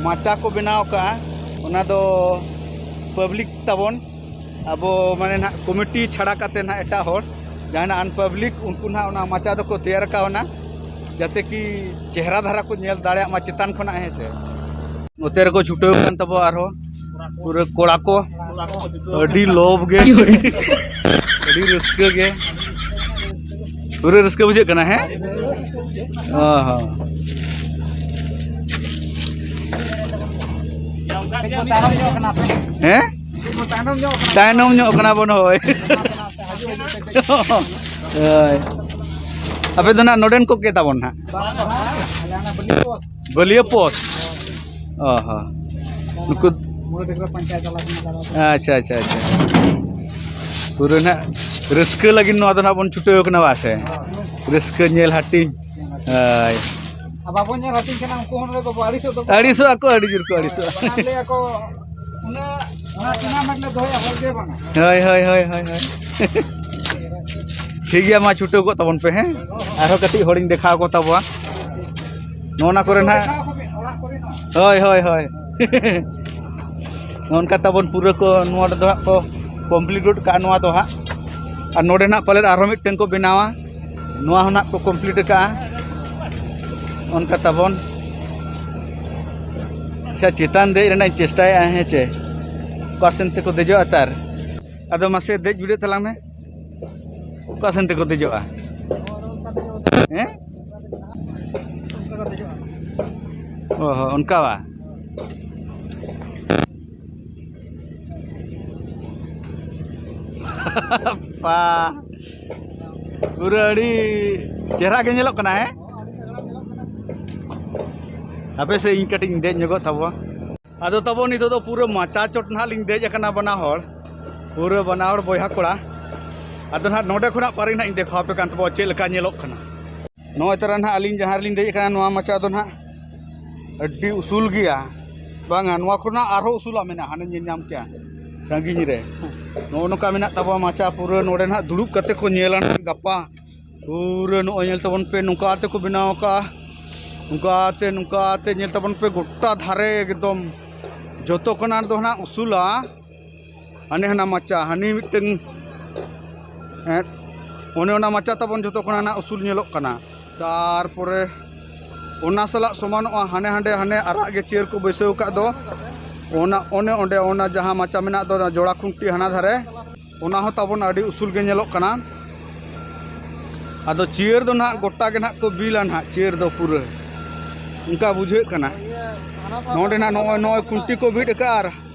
ᱢᱟᱪᱟ ᱠᱚ ᱵᱮᱱᱟᱣ ᱟᱠᱟᱫᱼᱟ, ᱚᱱᱟ ᱫᱚ ᱯᱟᱵᱽᱞᱤᱠ ᱛᱟᱵᱚᱱ, ᱟᱵᱚ ᱢᱟᱱᱮ ᱱᱟᱦᱟᱜ ᱠᱚᱢᱤᱴᱤ ᱪᱷᱟᱲᱟ ᱠᱟᱛᱮ ᱱᱟᱦᱟᱜ ᱮᱴᱟᱜ ᱦᱚᱲ ᱡᱟᱦᱟᱸᱭ ᱱᱟᱦᱟᱜ ᱟᱱᱯᱟᱵᱽᱞᱤᱠ, ᱩᱱᱠᱩ ᱱᱟᱦᱟᱜ ᱚᱱᱟ ᱢᱟᱪᱟ ᱫᱚᱠᱚ ᱛᱮᱭᱟᱨ ᱟᱠᱟᱣᱱᱟ, ᱡᱟᱛᱮ ᱠᱤ ᱪᱮᱦᱨᱟ ᱫᱷᱟᱨᱟ ᱠᱚ ᱧᱮᱞ ᱫᱟᱲᱮᱭᱟᱜ ᱢᱟ ᱪᱮᱛᱟᱱ ᱠᱷᱚᱱᱟᱜ, ᱦᱮᱸ ᱥᱮ᱾ ᱱᱚᱛᱮ ᱨᱮᱠᱚ ᱪᱷᱩᱴᱟᱹᱣ ᱟᱠᱟᱱ ᱛᱟᱵᱚ ᱟᱨᱦᱚᱸ ᱯᱩᱨᱟᱹ ᱠᱚᱲᱟ ᱠᱚ, ᱟᱹᱰᱤ ᱞᱚᱵᱷ ᱜᱮ, ᱟᱹᱰᱤ ᱨᱟᱹᱥᱠᱟᱹ ᱜᱮ, ᱯᱩᱨᱟᱹ ᱨᱟᱹᱥᱠᱟᱹ ᱵᱩᱡᱷᱟᱹᱜ ᱠᱟᱱᱟ᱾ ᱦᱮᱸ, ᱚ ᱦᱚᱸ᱾ ᱦᱮᱸ, ᱛᱟᱭᱱᱚᱢ ᱧᱚᱜ ᱠᱟᱱᱟ ᱵᱚᱱ, ᱦᱳᱭ᱾ ᱦᱳᱭ, ᱟᱯᱮ ᱫᱚ ᱱᱟᱜ ᱱᱚᱰᱮᱱ ᱠᱚᱜᱮ ᱛᱟᱵᱚᱱ ᱱᱟᱜ᱾ ᱵᱟᱹᱞᱤᱭᱟᱹ ᱯᱳᱥᱴ᱾ ᱚ ᱦᱚᱸ᱾ ᱱᱩᱠᱩ ᱟᱪᱪᱷᱟ, ᱟᱪᱪᱷᱟ, ᱟᱪᱪᱷᱟ᱾ ᱯᱩᱨᱟᱹ ᱱᱟᱜ ᱨᱟᱹᱥᱠᱟᱹ ᱞᱟᱹᱜᱤᱫ ᱱᱚᱣᱟ ᱫᱚ ᱱᱟᱜ ᱵᱚᱱ ᱪᱷᱩᱴᱟᱹᱣ ᱠᱟᱱᱟ, ᱵᱟᱝ ᱥᱮ? ᱨᱟᱹᱥᱠᱟᱹ ᱧᱮᱞ ᱦᱟᱹᱴᱤᱧ᱾ ᱦᱳᱭ᱾ ᱟᱨ ᱵᱟᱵᱚᱱ ᱧᱮᱞ ᱦᱟᱹᱴᱤᱧ ᱠᱟᱱᱟ, ᱩᱱᱠᱩ ᱦᱚᱸ ᱱᱚᱰᱮ ᱠᱚ ᱟᱹᱲᱤᱥᱚᱜ ᱫᱚ᱾ ᱟᱹᱲᱤᱥᱚᱜ ᱟᱠᱚ, ᱟᱹᱰᱤ ᱡᱳᱨ ᱠᱚ ᱟᱹᱲᱤᱥᱚᱜᱼᱟ᱾ ᱵᱟᱱᱟᱨ ᱞᱟᱹᱭ ᱟᱠᱚ, ᱩᱱᱟᱹᱜ ᱚᱱᱟ ᱴᱩᱨᱱᱟᱢᱮᱱᱴ ᱞᱮ ᱫᱚᱦᱚᱭᱟ, ᱦᱚᱲ ᱜᱮ ᱵᱟᱝᱟ᱾ ᱦᱳᱭ, ᱦᱳᱭ, ᱦᱳᱭ, ᱦᱳᱭ, ᱦᱳᱭ᱾ ᱴᱷᱤᱠ ᱜᱮᱭᱟ, ᱢᱟ ᱪᱷᱩᱴᱟᱹᱣ ᱠᱚᱜ ᱛᱟᱵᱚᱱ ᱯᱮ, ᱦᱮᱸ? ᱟᱨᱦᱚᱸ ᱠᱟᱹᱴᱤᱡ ᱦᱚᱲᱤᱧ ᱫᱮᱠᱷᱟᱣ ᱠᱚ ᱛᱟᱵᱚᱣᱟ᱾ ᱱᱚᱜᱼᱚ ᱱᱟ ᱠᱚᱨᱮ ᱱᱟᱦᱟᱜ, ᱦᱳᱭ, ᱦᱳᱭ, ᱦᱳᱭ᱾ ᱱᱚᱜᱼᱚ ᱱᱚᱝᱠᱟ ᱛᱟᱵᱚᱱ ᱯᱩᱨᱟᱹ ᱠᱚ, ᱱᱚᱣᱟ ᱫᱚ ᱦᱟᱸᱜ ᱠᱚ ᱠᱚᱢᱯᱞᱤᱴ ᱜᱚᱫ ᱠᱟᱜᱼᱟ ᱱᱚᱣᱟ ᱫᱚ ᱦᱟᱸᱜ᱾ ᱟᱨ ᱱᱚᱰᱮ ᱱᱟᱦᱟᱜ ᱯᱟᱞᱮᱫ ᱟᱨᱦᱚᱸ ᱢᱤᱫᱴᱮᱱ ᱠᱚ ᱵᱮᱱᱟᱣᱟ᱾ ᱱᱚᱣᱟ ᱦᱚᱸ ᱱᱟᱦᱟᱜ ᱠᱚ ᱠᱚᱢᱯᱞᱤᱴ ᱟᱠᱟᱜᱼᱟ᱾ ᱚᱱᱠᱟ ᱛᱟᱵᱚᱱ᱾ ᱟᱪᱪᱷᱟ, ᱪᱮᱛᱟᱱ ᱫᱮᱡ ᱨᱮᱱᱟᱜ ᱤᱧ ᱪᱮᱥᱴᱟᱭᱮᱫᱼᱟ, ᱦᱮᱸ ᱪᱮ? ᱚᱠᱟ ᱥᱮᱱ ᱛᱮᱠᱚ ᱫᱮᱡᱚᱜᱼᱟ ᱛᱟᱨ? ᱟᱫᱚ ᱢᱟᱥᱮ ᱫᱮᱡ ᱵᱤᱰᱟᱹᱜ ᱛᱟᱞᱟᱝ ᱢᱮ᱾ ᱚᱠᱟ ᱥᱮᱱ ᱛᱮᱠᱚ ᱫᱮᱡᱚᱜᱼᱟ? ᱦᱮᱸ? ᱚ ᱦᱚᱸ, ᱚᱱᱠᱟ ᱵᱟ? ᱯᱟ, ᱯᱩᱨᱟᱹ ᱟᱹᱰᱤ ᱪᱮᱦᱨᱟ ᱜᱮ ᱧᱮᱞᱚᱜ ᱠᱟᱱᱟ, ᱦᱮᱸ? ᱦᱟᱯᱮ ᱥᱮ, ᱤᱧ ᱠᱟᱹᱴᱤᱡ ᱤᱧ ᱫᱮᱡ ᱧᱚᱜᱚᱜ ᱛᱟᱵᱚᱣᱟ᱾ ᱟᱫᱚ ᱛᱟᱵᱚ ᱱᱤᱛᱚᱜ ᱫᱚ ᱯᱩᱨᱟᱹ ᱢᱟᱪᱟ ᱪᱚᱴ ᱱᱟᱦᱟᱜ ᱞᱤᱧ ᱫᱮᱡ ᱟᱠᱟᱱᱟ ᱵᱟᱱᱟ ᱦᱚᱲ, ᱯᱩᱨᱟᱹ ᱵᱟᱱᱟ ᱦᱚᱲ ᱵᱚᱭᱦᱟ ᱠᱚᱲᱟ᱾ ᱟᱫᱚ ᱱᱟᱦᱟᱜ ᱱᱚᱰᱮ ᱠᱷᱚᱱᱟᱜ ᱯᱟᱨᱤ ᱱᱟᱦᱟᱜ ᱤᱧ ᱫᱮᱠᱷᱟᱣ ᱟᱯᱮ ᱠᱟᱱ ᱛᱟᱵᱚᱱᱟ ᱪᱮᱫ ᱞᱮᱠᱟ ᱧᱮᱞᱚᱜ ᱠᱟᱱᱟ᱾ ᱱᱚᱜᱼᱚᱭ ᱛᱟᱨᱟ ᱱᱟᱦᱟᱜ ᱟᱹᱞᱤᱧ ᱡᱟᱦᱟᱸ ᱨᱮᱞᱤᱧ ᱫᱮᱡ ᱟᱠᱟᱱᱟ, ᱱᱚᱣᱟ ᱢᱟᱪᱟ ᱫᱚ ᱱᱟᱦᱟᱜ ᱟᱹᱰᱤ ᱩᱥᱩᱞ ᱜᱮᱭᱟ, ᱵᱟᱝᱟ, ᱱᱚᱣᱟ ᱠᱷᱚᱱᱟᱜ ᱟᱨᱦᱚᱸ ᱩᱥᱩᱞᱟᱜ ᱢᱮᱱᱟᱜᱼᱟ, ᱦᱟᱱᱮ ᱧᱮᱞ ᱧᱟᱢ ᱠᱮᱜᱼᱟ ᱥᱟᱺᱜᱤᱧ ᱨᱮ᱾ ᱱᱚᱜᱼᱚ ᱱᱚᱝᱠᱟ ᱢᱮᱱᱟᱜ ᱛᱟᱵᱚᱱᱟ ᱢᱟᱪᱟ, ᱯᱩᱨᱟᱹ ᱱᱚᱰᱮ ᱱᱟᱦᱟᱜ ᱫᱩᱲᱩᱵ ᱠᱟᱛᱮ ᱠᱚ ᱧᱮᱞᱟ ᱱᱟᱦᱟᱜ ᱜᱟᱯᱟ᱾ ᱯᱩᱨᱟᱹ ᱱᱚᱜᱼᱚᱭ ᱧᱮᱞ ᱛᱟᱵᱚᱱ ᱯᱮ, ᱱᱚᱝᱠᱟ ᱛᱮᱠᱚ ᱵᱮᱱᱟᱣ ᱟᱠᱟᱫᱼᱟ᱾ ᱱᱚᱝᱠᱟ ᱛᱮ, ᱱᱚᱝᱠᱟ ᱛᱮ ᱧᱮᱞ ᱛᱟᱵᱚᱱ ᱯᱮ, ᱜᱚᱴᱟ ᱫᱷᱟᱨᱮ ᱮᱠᱫᱚᱢ ᱡᱚᱛᱚ ᱠᱷᱚᱱᱟᱜ ᱫᱚ ᱱᱟᱦᱟᱜ ᱩᱥᱩᱞᱟ᱾ ᱦᱟᱱᱮ ᱦᱟᱱᱟ ᱢᱟᱪᱟ, ᱦᱟᱹᱱᱤ ᱢᱤᱫᱴᱟᱝ, ᱮᱸ, ᱚᱱᱮ ᱚᱱᱟ ᱢᱟᱪᱟ ᱛᱟᱵᱚᱱ ᱡᱚᱛᱚ ᱠᱷᱚᱱᱟᱜ ᱱᱟᱦᱟᱜ ᱩᱥᱩᱞ ᱧᱮᱞᱚᱜ ᱠᱟᱱᱟ᱾ ᱛᱟᱨᱯᱚᱨᱮ ᱚᱱᱟ ᱥᱟᱞᱟᱜ ᱥᱚᱢᱟᱱᱚᱜᱼᱟ ᱦᱟᱱᱮ ᱦᱟᱸᱰᱮ, ᱦᱟᱱᱮ ᱟᱨᱟᱜ ᱜᱮ ᱪᱤᱭᱟᱹᱨ ᱠᱚ ᱵᱟᱹᱭᱥᱟᱹᱣ ᱟᱠᱟᱫ ᱫᱚ, ᱚᱱᱟ, ᱚᱱᱮ ᱚᱸᱰᱮ, ᱚᱱᱟ ᱡᱟᱦᱟᱸ ᱢᱟᱪᱟ ᱢᱮᱱᱟᱜ ᱫᱚ, ᱚᱱᱟ ᱡᱚᱲᱟ ᱠᱷᱩᱱᱴᱤ ᱦᱟᱱᱟ ᱫᱷᱟᱨᱮ, ᱚᱱᱟ ᱦᱚᱸ ᱛᱟᱵᱚᱱ ᱟᱹᱰᱤ ᱩᱥᱩᱞ ᱜᱮ ᱧᱮᱞᱚᱜ ᱠᱟᱱᱟ᱾ ᱟᱫᱚ ᱪᱤᱭᱟᱹᱨ ᱫᱚ ᱱᱟᱦᱟᱜ ᱜᱚᱴᱟ ᱜᱮ ᱱᱟᱦᱟᱜ ᱠᱚ ᱵᱤᱞᱟ ᱱᱟᱦᱟᱜ, ᱪᱤᱭᱟᱹᱨ ᱫᱚ ᱯᱩᱨᱟᱹ ᱚᱱᱠᱟ ᱵᱩᱡᱷᱟᱹᱜ ᱠᱟᱱᱟ᱾ ᱱᱚᱰᱮ ᱱᱟᱦᱟᱜ ᱱᱚᱜᱼᱚᱭ, ᱱᱚᱜᱼᱚᱭ ᱠᱷᱩᱱᱴᱤ ᱠᱚ ᱵᱤᱫ ᱟᱠᱟᱫᱼᱟ ᱟᱨ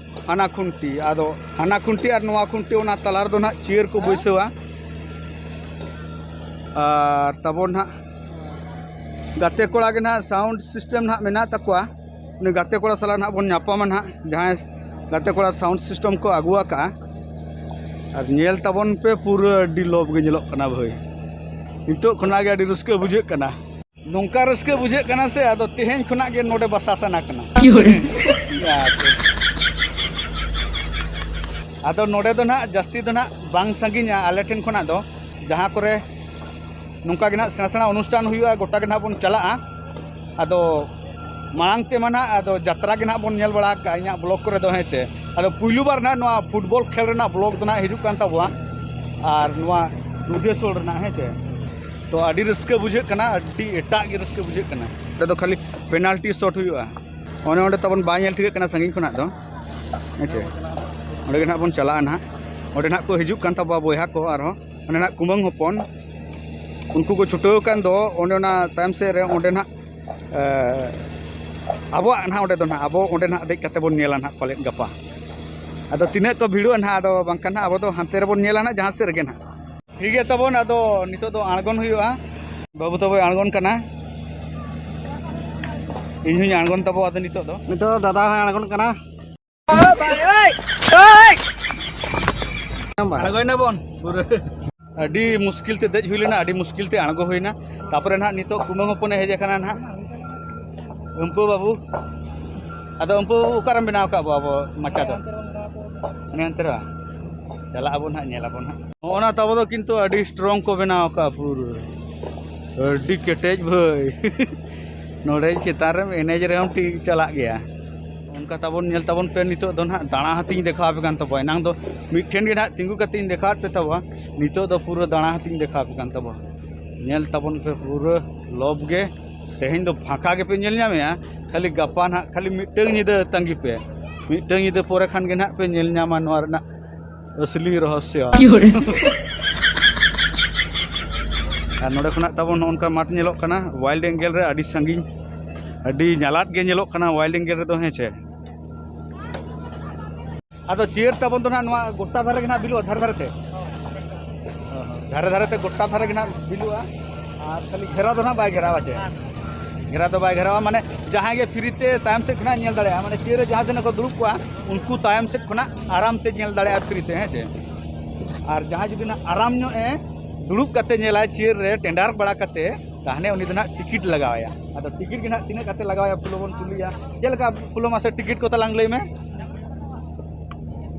ᱦᱟᱱᱟ ᱠᱷᱩᱱᱴᱤ, ᱟᱫᱚ ᱦᱟᱱᱟ ᱠᱷᱩᱱᱴᱤ ᱟᱨ ᱱᱚᱣᱟ ᱠᱷᱩᱱᱴᱤ, ᱚᱱᱟ ᱛᱟᱞᱟ ᱨᱮᱫᱚ ᱱᱟᱦᱟᱜ ᱪᱤᱭᱟᱹᱨ ᱠᱚ ᱵᱟᱹᱭᱥᱟᱹᱣᱟ᱾ ᱟᱨ ᱛᱟᱵᱚᱱ ᱱᱟᱦᱟᱜ ᱜᱟᱛᱮ ᱠᱚᱲᱟ ᱜᱮ ᱱᱟᱦᱟᱜ sound system ᱱᱟᱦᱟᱜ ᱢᱮᱱᱟᱜ ᱛᱟᱠᱚᱣᱟ᱾ ᱩᱱᱤ ᱜᱟᱛᱮ ᱠᱚᱲᱟ ᱥᱟᱞᱟᱜ ᱱᱟᱦᱟᱜ ᱵᱚᱱ ᱧᱟᱯᱟᱢᱟ ᱱᱟᱦᱟᱜ, ᱡᱟᱦᱟᱸᱭ ᱜᱟᱛᱮ ᱠᱚᱲᱟ sound system ᱠᱚ ᱟᱹᱜᱩ ᱟᱠᱟᱫᱼᱟ᱾ ᱟᱨ ᱧᱮᱞ ᱛᱟᱵᱚᱱ ᱯᱮ, ᱯᱩᱨᱟᱹ ᱟᱹᱰᱤ ᱞᱚᱵᱽ ᱜᱮ ᱧᱮᱞᱚᱜ ᱠᱟᱱᱟ ᱵᱷᱟᱹᱭ᱾ ᱱᱤᱛᱚᱜ ᱠᱷᱚᱱᱟᱜ ᱜᱮ ᱟᱹᱰᱤ ᱨᱟᱹᱥᱠᱟᱹ ᱵᱩᱡᱷᱟᱹᱜ ᱠᱟᱱᱟ᱾ ᱱᱚᱝᱠᱟ ᱨᱟᱹᱥᱠᱟᱹ ᱵᱩᱡᱷᱟᱹᱜ ᱠᱟᱱᱟ ᱥᱮ, ᱟᱫᱚ ᱛᱮᱦᱮᱧ ᱠᱷᱚᱱᱟᱜ ᱜᱮ ᱱᱚᱰᱮ ᱵᱟᱥᱟ ᱥᱟᱱᱟ ᱠᱟᱱᱟ᱾ ᱟᱫᱚ ᱱᱚᱰᱮ ᱫᱚ ᱱᱟᱦᱟᱜ ᱡᱟᱹᱥᱛᱤ ᱫᱚ ᱱᱟᱦᱟᱜ ᱵᱟᱝ ᱥᱟᱺᱜᱤᱧᱟ ᱟᱞᱮ ᱴᱷᱮᱱ ᱠᱷᱚᱱᱟᱜ ᱫᱚ, ᱡᱟᱦᱟᱸ ᱠᱚᱨᱮ ᱱᱚᱝᱠᱟ ᱜᱮ ᱱᱟᱦᱟᱜ ᱥᱮᱬᱟ ᱥᱮᱬᱟ ᱚᱱᱩᱥᱴᱷᱟᱱ ᱦᱩᱭᱩᱜᱼᱟ, ᱜᱚᱴᱟ ᱜᱮ ᱱᱟᱦᱟᱜ ᱵᱚᱱ ᱪᱟᱞᱟᱜᱼᱟ᱾ ᱟᱫᱚ ᱢᱟᱲᱟᱝ ᱛᱮᱢᱟ ᱱᱟᱦᱟᱜ ᱟᱫᱚ ᱡᱟᱛᱨᱟ ᱜᱮ ᱱᱟᱦᱟᱜ ᱵᱚᱱ ᱧᱮᱞ ᱵᱟᱲᱟ ᱟᱠᱟᱫᱼᱟ ᱤᱧᱟᱹᱜ vlog ᱠᱚᱨᱮ ᱫᱚ, ᱦᱮᱸ ᱪᱮ᱾ ᱟᱫᱚ ᱯᱩᱭᱞᱩ ᱵᱟᱨ ᱱᱟᱦᱟᱜ ᱱᱚᱣᱟ football ᱠᱷᱮᱞ ᱨᱮᱱᱟᱜ vlog ᱫᱚ ᱱᱟᱦᱟᱜ ᱦᱤᱡᱩᱜ ᱠᱟᱱ ᱛᱟᱵᱚᱣᱟ, ᱟᱨ ᱱᱚᱣᱟ ᱨᱩᱫᱷᱮᱥᱳᱞ ᱨᱮᱱᱟᱜ, ᱦᱮᱸ ᱪᱮ᱾ ᱛᱚ ᱟᱹᱰᱤ ᱨᱟᱹᱥᱠᱟᱹ ᱵᱩᱡᱷᱟᱹᱜ ᱠᱟᱱᱟ, ᱟᱹᱰᱤ ᱮᱴᱟᱜ ᱜᱮ ᱨᱟᱹᱥᱠᱟᱹ ᱵᱩᱡᱷᱟᱹᱜ ᱠᱟᱱᱟ᱾ ᱱᱚᱸᱰᱮ ᱫᱚ ᱠᱷᱟᱹᱞᱤ penalty shot ᱦᱩᱭᱩᱜᱼᱟ᱾ ᱚᱱᱮ ᱚᱸᱰᱮ ᱛᱟᱵᱚᱱ ᱵᱟᱭ ᱧᱮᱞ ᱴᱷᱤᱠᱟᱹᱜ ᱠᱟᱱᱟ ᱥᱟᱺᱜᱤᱧ ᱠᱷᱚᱱᱟᱜ ᱫᱚ, ᱦᱮᱸ ᱪᱮ᱾ ᱚᱸᱰᱮ ᱜᱮ ᱱᱟᱦᱟᱜ ᱵᱚᱱ ᱪᱟᱞᱟᱜᱼᱟ ᱱᱟᱦᱟᱜ᱾ ᱚᱸᱰᱮ ᱱᱟᱦᱟᱜ ᱠᱚ ᱦᱤᱡᱩᱜ ᱠᱟᱱ ᱛᱟᱵᱚᱣᱟ ᱵᱚᱭᱦᱟ ᱠᱚ ᱟᱨᱦᱚᱸ᱾ ᱚᱸᱰᱮ ᱱᱟᱦᱟᱜ ᱠᱩᱢᱟᱹᱝ ᱦᱚᱯᱚᱱ, ᱩᱱᱠᱩ ᱠᱚ ᱪᱷᱩᱴᱟᱹᱣ ᱟᱠᱟᱱ ᱫᱚ ᱚᱸᱰᱮ ᱚᱱᱟ ᱛᱟᱭᱚᱢ ᱥᱮᱫ ᱨᱮ, ᱚᱸᱰᱮ ᱱᱟᱦᱟᱜ, ᱮ, ᱟᱵᱚᱣᱟᱜ ᱱᱟᱦᱟᱜ ᱚᱸᱰᱮ ᱫᱚ ᱱᱟᱦᱟᱜ, ᱟᱵᱚ ᱚᱸᱰᱮ ᱱᱟᱦᱟᱜ ᱫᱮᱡ ᱠᱟᱛᱮ ᱵᱚᱱ ᱧᱮᱞᱟ ᱱᱟᱦᱟᱜ ᱯᱟᱞᱮᱫ ᱜᱟᱯᱟ᱾ ᱟᱫᱚ ᱛᱤᱱᱟᱹᱜ ᱠᱚ ᱵᱷᱤᱲᱚᱜᱼᱟ ᱱᱟᱦᱟᱜ, ᱟᱫᱚ ᱵᱟᱝᱠᱷᱟᱱ ᱱᱟᱦᱟᱜ ᱟᱵᱚ ᱫᱚ ᱦᱟᱱᱛᱮ ᱨᱮᱵᱚᱱ ᱧᱮᱞᱟ ᱱᱟᱦᱟᱜ, ᱡᱟᱦᱟᱸ ᱥᱮᱫ ᱨᱮᱜᱮ ᱱᱟᱦᱟᱜ᱾ ᱴᱷᱤᱠ ᱜᱮᱭᱟ ᱛᱟᱵᱚᱱ, ᱟᱫᱚ ᱱᱤᱛᱚᱜ ᱫᱚ ᱟᱬᱜᱚᱱ ᱦᱩᱭᱩᱜᱼᱟ᱾ ᱵᱟᱹᱵᱩ ᱛᱟᱵᱚᱭ ᱟᱬᱜᱚᱱ ᱠᱟᱱᱟ, ᱤᱧ ᱦᱚᱧ ᱟᱬᱜᱚᱱ ᱛᱟᱵᱚ ᱟᱫᱚ ᱱᱤᱛᱚᱜ ᱫᱚ᱾ ᱱᱤᱛᱚᱜ ᱫᱚ ᱫᱟᱫᱟ ᱦᱚᱸᱭ ᱟᱬᱜᱚᱱ ᱠᱟᱱᱟ᱾ ᱟᱬᱜᱚᱭ ᱱᱟᱵᱚᱱ ᱯᱩᱨᱟᱹ᱾ ᱟᱹᱰᱤ ᱢᱩᱥᱠᱤᱞ ᱛᱮ ᱫᱮᱡ ᱦᱩᱭ ᱞᱮᱱᱟ, ᱟᱹᱰᱤ ᱢᱩᱥᱠᱤᱞ ᱛᱮ ᱟᱬᱜᱚ ᱦᱩᱭᱱᱟ᱾ ᱛᱟᱯᱚᱨᱮ ᱱᱟᱦᱟᱜ ᱱᱤᱛᱚᱜ ᱠᱩᱢᱟᱹᱝ ᱦᱚᱯᱚᱱᱮ ᱦᱮᱡ ᱟᱠᱟᱱᱟ ᱱᱟᱦᱟᱜ, ᱩᱢᱯᱟᱹ ᱵᱟᱹᱵᱩ᱾ ᱟᱫᱚ ᱩᱢᱯᱟᱹ ᱵᱟᱹᱵᱩ ᱚᱠᱟᱨᱮᱢ ᱵᱮᱱᱟᱣ ᱟᱠᱟᱫ ᱵᱚ ᱟᱵᱚ ᱢᱟᱪᱟ ᱫᱚ? ᱚᱱᱮ ᱚᱱᱛᱮ ᱨᱮ ᱵᱟᱝ? ᱪᱟᱞᱟᱜ ᱟᱵᱚᱱ ᱦᱟᱸᱜ, ᱧᱮᱞ ᱟᱵᱚᱱ ᱦᱟᱸᱜ᱾ ᱱᱚᱜᱼᱚ ᱱᱟ ᱛᱟᱵᱚ ᱫᱚ ᱠᱤᱱᱛᱩ ᱟᱹᱰᱤ strong ᱠᱚ ᱵᱮᱱᱟᱣ ᱟᱠᱟᱫᱼᱟ ᱯᱩᱨᱟᱹ᱾ ᱟᱹᱰᱤ ᱠᱮᱴᱮᱡ ᱵᱷᱟᱹᱭ᱾ ᱱᱚᱰᱮ ᱪᱮᱛᱟᱱ ᱨᱮᱢ ᱮᱱᱮᱡ ᱨᱮᱦᱚᱸ ᱴᱷᱤᱠ ᱪᱟᱞᱟᱜ ᱜᱮᱭᱟ᱾ ᱚᱱᱠᱟ ᱛᱟᱵᱚᱱ ᱧᱮᱞ ᱛᱟᱵᱚᱱ ᱯᱮ, ᱱᱤᱛᱚᱜ ᱫᱚ ᱱᱟᱦᱟᱜ ᱫᱟᱬᱟ ᱦᱟᱛᱤᱧ ᱫᱮᱠᱷᱟᱣ ᱟᱯᱮ ᱠᱟᱱ ᱛᱟᱵᱚᱱᱟ᱾ ᱮᱱᱟᱝ ᱫᱚ ᱢᱤᱫᱴᱷᱮᱱ ᱜᱮ ᱱᱟᱦᱟᱜ ᱛᱤᱸᱜᱩ ᱠᱟᱛᱮᱧ ᱫᱮᱠᱷᱟᱣᱟᱫ ᱯᱮ ᱛᱟᱵᱚᱱᱟ, ᱱᱤᱛᱚᱜ ᱫᱚ ᱯᱩᱨᱟᱹ ᱫᱟᱬᱟ ᱦᱟᱛᱤᱧ ᱫᱮᱠᱷᱟᱣ ᱟᱯᱮ ᱠᱟᱱ ᱛᱟᱵᱚᱱᱟ᱾ ᱧᱮᱞ ᱛᱟᱵᱚᱱ ᱯᱮ ᱯᱩᱨᱟᱹ ᱞᱚᱵ ᱜᱮ᱾ ᱛᱮᱦᱮᱧ ᱫᱚ ᱯᱷᱟᱸᱠᱟ ᱜᱮᱯᱮ ᱧᱮᱞ ᱧᱟᱢᱮᱜᱼᱟ, ᱠᱷᱟᱹᱞᱤ ᱜᱟᱯᱟ ᱱᱟᱦᱟᱜ ᱠᱷᱟᱹᱞᱤ ᱢᱤᱫᱴᱟᱝ ᱧᱤᱫᱟᱹ ᱛᱟᱺᱜᱤ ᱯᱮ, ᱢᱤᱫᱴᱟᱝ ᱧᱤᱫᱟᱹ ᱯᱚᱨᱮ ᱠᱷᱟᱱ ᱜᱮ ᱱᱟᱦᱟᱜ ᱯᱮ ᱧᱮᱞ ᱧᱟᱢᱟ ᱱᱚᱣᱟ ᱨᱮᱱᱟᱜ ᱟᱥᱞᱤ ᱨᱚᱦᱚᱥᱭᱚ᱾ ᱟᱨ ᱱᱚᱰᱮ ᱠᱷᱚᱱᱟᱜ ᱛᱟᱵᱚᱱ ᱱᱚᱜᱼᱚ ᱱᱚᱝᱠᱟ ᱢᱟᱴᱷ ᱧᱮᱞᱚᱜ ᱠᱟᱱᱟ, wide angle ᱨᱮ ᱟᱹᱰᱤ ᱥᱟᱺᱜᱤᱧ, ᱟᱹᱰᱤ ᱧᱟᱞᱟᱫ ᱜᱮ ᱧᱮᱞᱚᱜ ᱠᱟᱱᱟ wide angle ᱨᱮᱫᱚ, ᱦᱮᱸ ᱪᱮ᱾ ᱟᱫᱚ ᱪᱤᱭᱟᱹᱨ ᱛᱟᱵᱚᱱ ᱫᱚ ᱱᱟᱦᱟᱜ ᱱᱚᱣᱟ ᱜᱚᱴᱟ ᱫᱷᱟᱨᱮ ᱜᱮ ᱱᱟᱦᱟᱜ ᱵᱤᱞᱚᱜᱼᱟ, ᱫᱷᱟᱨᱮ ᱫᱷᱟᱨᱮ ᱛᱮ᱾ ᱫᱷᱟᱨᱮ ᱫᱷᱟᱨᱮ ᱛᱮ ᱜᱚᱴᱟ ᱫᱷᱟᱨᱮ ᱜᱮ ᱱᱟᱦᱟᱜ ᱵᱤᱞᱚᱜᱼᱟ᱾ ᱟᱨ ᱠᱷᱟᱹᱞᱤ ᱜᱷᱮᱨᱟ ᱫᱚ ᱱᱟᱦᱟᱜ ᱵᱟᱭ ᱜᱷᱮᱨᱟᱣᱟ ᱪᱮ? ᱜᱷᱮᱨᱟ ᱫᱚ ᱵᱟᱭ ᱜᱷᱮᱨᱟᱣᱟ, ᱢᱟᱱᱮ ᱡᱟᱦᱟᱸᱭ ᱜᱮ free ᱛᱮ ᱛᱟᱭᱚᱢ ᱥᱮᱫ ᱠᱷᱚᱱᱟᱜ ᱧᱮᱞ ᱫᱟᱲᱮᱭᱟᱜᱼᱟ, ᱢᱟᱱᱮ ᱪᱤᱭᱟᱹᱨ ᱨᱮ ᱡᱟᱦᱟᱸ ᱛᱤᱱᱟᱹᱜ ᱠᱚ ᱫᱩᱲᱩᱵ ᱠᱚᱜᱼᱟ, ᱩᱱᱠᱩ ᱛᱟᱭᱚᱢ ᱥᱮᱫ ᱠᱷᱚᱱᱟᱜ ᱟᱨᱟᱢ ᱛᱮ ᱧᱮᱞ ᱫᱟᱲᱮᱭᱟᱜᱼᱟ free ᱛᱮ, ᱦᱮᱸ ᱪᱮ? ᱟᱨ ᱡᱟᱦᱟᱸᱭ ᱡᱩᱫᱤ ᱱᱟᱦᱟᱜ ᱟᱨᱟᱢ ᱧᱚᱜ ᱮ ᱫᱩᱲᱩᱵ ᱠᱟᱛᱮ ᱧᱮᱞᱟᱭ ᱪᱤᱭᱟᱹᱨ ᱨᱮ ᱴᱮᱸᱰᱟᱨ ᱵᱟᱲᱟ ᱠᱟᱛᱮ, ᱛᱟᱦᱚᱞᱮ ᱩᱱᱤ ᱫᱚ ᱱᱟᱦᱟᱜ ᱴᱤᱠᱤᱴ ᱞᱟᱜᱟᱣᱟᱭᱟ᱾ ᱟᱫᱚ ᱴᱤᱠᱤᱴ ᱜᱮ ᱱᱟᱦᱟᱜ ᱛᱤᱱᱟᱹᱜ ᱠᱟᱛᱮ ᱞᱟᱜᱟᱣᱟᱭᱟ, ᱯᱩᱞᱚ ᱵᱚᱱ ᱠᱩᱞᱤᱭᱟ᱾ ᱪᱮᱫ ᱞᱮᱠᱟ ᱯᱩᱞᱚ, ᱢᱟᱥᱮ ᱴᱤᱠᱤᱴ ᱠᱚ ᱛᱟᱞᱟᱝ ᱞᱟᱹᱭ ᱢᱮ?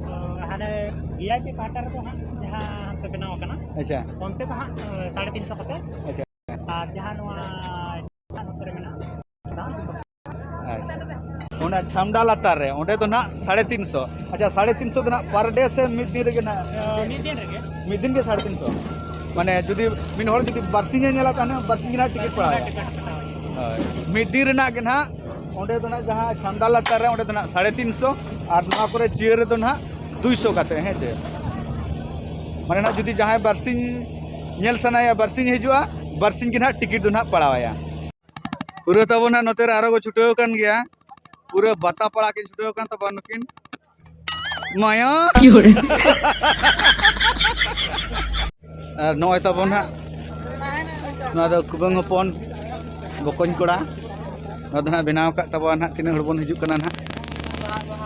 ᱛᱚ, ᱦᱟᱱᱮ ᱵᱷᱤ ᱟᱭ ᱯᱤ ᱯᱟᱦᱴᱟ ᱨᱮᱫᱚ ᱦᱟᱸᱜ ᱡᱟᱦᱟᱸ ᱦᱟᱱᱛᱮ ᱵᱮᱱᱟᱣ ᱟᱠᱟᱱᱟ, ᱟᱪᱪᱷᱟ᱾ ᱚᱱᱛᱮ ᱫᱚ ᱦᱟᱸᱜ, ᱮ, ᱥᱟᱲᱮ ᱛᱤᱱ ᱥᱚ ᱠᱟᱛᱮ᱾ ᱟᱪᱪᱷᱟ᱾ ᱟᱨ ᱡᱟᱦᱟᱸ ᱱᱚᱣᱟ ᱱᱚᱛᱮ ᱨᱮ ᱢᱮᱱᱟᱜᱼᱟ, ᱚᱱᱟ ᱫᱚ ᱫᱩ ᱥᱚ᱾ ᱟᱪᱪᱷᱟ᱾ ᱚᱱᱟ ᱪᱷᱟᱢᱰᱟ ᱞᱟᱛᱟᱨ ᱨᱮ, ᱚᱸᱰᱮ ᱫᱚ ᱱᱟᱦᱟᱜ ᱥᱟᱲᱮ ᱛᱤᱱ ᱥᱚ᱾ ᱟᱪᱪᱷᱟ, ᱥᱟᱲᱮ ᱛᱤᱱ ᱥᱚ ᱫᱚ ᱱᱟᱦᱟᱜ per day ᱥᱮ ᱢᱤᱫ ᱫᱤᱱ ᱨᱮᱜᱮ ᱱᱟᱦᱟᱜ? ᱮ, ᱢᱤᱫ ᱫᱤᱱ ᱨᱮᱜᱮ᱾ ᱢᱤᱫ ᱫᱤᱱ ᱜᱮ ᱥᱟᱲᱮ ᱛᱤᱱ ᱥᱚ? ᱢᱟᱱᱮ ᱡᱩᱫᱤ ᱢᱤᱫ ᱦᱚᱲ ᱡᱩᱫᱤ ᱵᱟᱨᱥᱤᱧᱮ ᱧᱮᱞᱟ, ᱛᱟᱦᱚᱞᱮ ᱵᱟᱨᱥᱤᱧ ᱜᱮ ᱱᱟᱦᱟᱜ ᱴᱤᱠᱤᱴ ᱯᱟᱲᱟᱣᱟᱭᱟ? ᱦᱳᱭ, ᱢᱤᱫ ᱫᱤᱱ ᱨᱮᱱᱟᱜ ᱜᱮ ᱱᱟᱦᱟᱜ ᱚᱸᱰᱮ ᱫᱚ ᱱᱟᱦᱟᱜ ᱡᱟᱦᱟᱸ ᱪᱷᱟᱢᱰᱟ ᱞᱟᱛᱟᱨ ᱨᱮ, ᱚᱸᱰᱮ ᱫᱚ ᱱᱟᱦᱟᱜ ᱥᱟᱲᱮ ᱛᱤᱱ ᱥᱚ, ᱟᱨ ᱱᱚᱣᱟ ᱠᱚᱨᱮ ᱪᱤᱭᱟᱹᱨ ᱨᱮᱫᱚ ᱱᱟᱦᱟᱜ ᱫᱩᱭ ᱥᱚ ᱠᱟᱛᱮ, ᱦᱮᱸ ᱪᱮ? ᱢᱟᱱᱮ ᱱᱟᱦᱟᱜ ᱡᱩᱫᱤ ᱡᱟᱦᱟᱸᱭ ᱵᱟᱨᱥᱤᱧ ᱧᱮᱞ ᱥᱟᱱᱟᱭᱮᱭᱟ, ᱵᱟᱨᱥᱤᱧ ᱦᱤᱡᱩᱜᱼᱟ, ᱵᱟᱨᱥᱤᱧ ᱜᱮ ᱱᱟᱦᱟᱜ ᱴᱤᱠᱤᱴ ᱫᱚ ᱱᱟᱦᱟᱜ ᱯᱟᱲᱟᱣᱟᱭᱟ᱾ ᱯᱩᱨᱟᱹ ᱛᱟᱵᱚᱱ ᱱᱟᱦᱟᱜ ᱱᱚᱛᱮ ᱨᱮ ᱟᱨᱚ ᱠᱚ ᱪᱷᱩᱴᱟᱹᱣ ᱟᱠᱟᱱ ᱜᱮᱭᱟ, ᱯᱩᱨᱟᱹ ᱵᱟᱛᱟ ᱯᱟᱲᱟ ᱠᱤᱱ ᱪᱷᱩᱴᱟᱹᱣ ᱟᱠᱟᱱ ᱛᱟᱵᱚᱱᱟ ᱱᱩᱠᱤᱱ᱾ ᱢᱟᱭᱟ᱾ ᱟᱨ ᱱᱚᱜᱼᱚᱭ ᱛᱟᱵᱚᱱ ᱦᱟᱸᱜ, ᱱᱚᱣᱟ ᱫᱚ ᱠᱩᱵᱟᱹᱝ ᱦᱚᱯᱚᱱ, ᱵᱚᱠᱚᱧ ᱠᱚᱲᱟ᱾ ᱱᱚᱣᱟ ᱫᱚ ᱦᱟᱸᱜ ᱵᱮᱱᱟᱣ ᱟᱠᱟᱫ ᱛᱟᱵᱚᱱᱟ ᱦᱟᱸᱜ, ᱛᱤᱱᱟᱹᱜ ᱦᱚᱲ ᱵᱚᱱ ᱦᱤᱡᱩᱜ ᱠᱟᱱᱟ ᱦᱟᱸᱜ᱾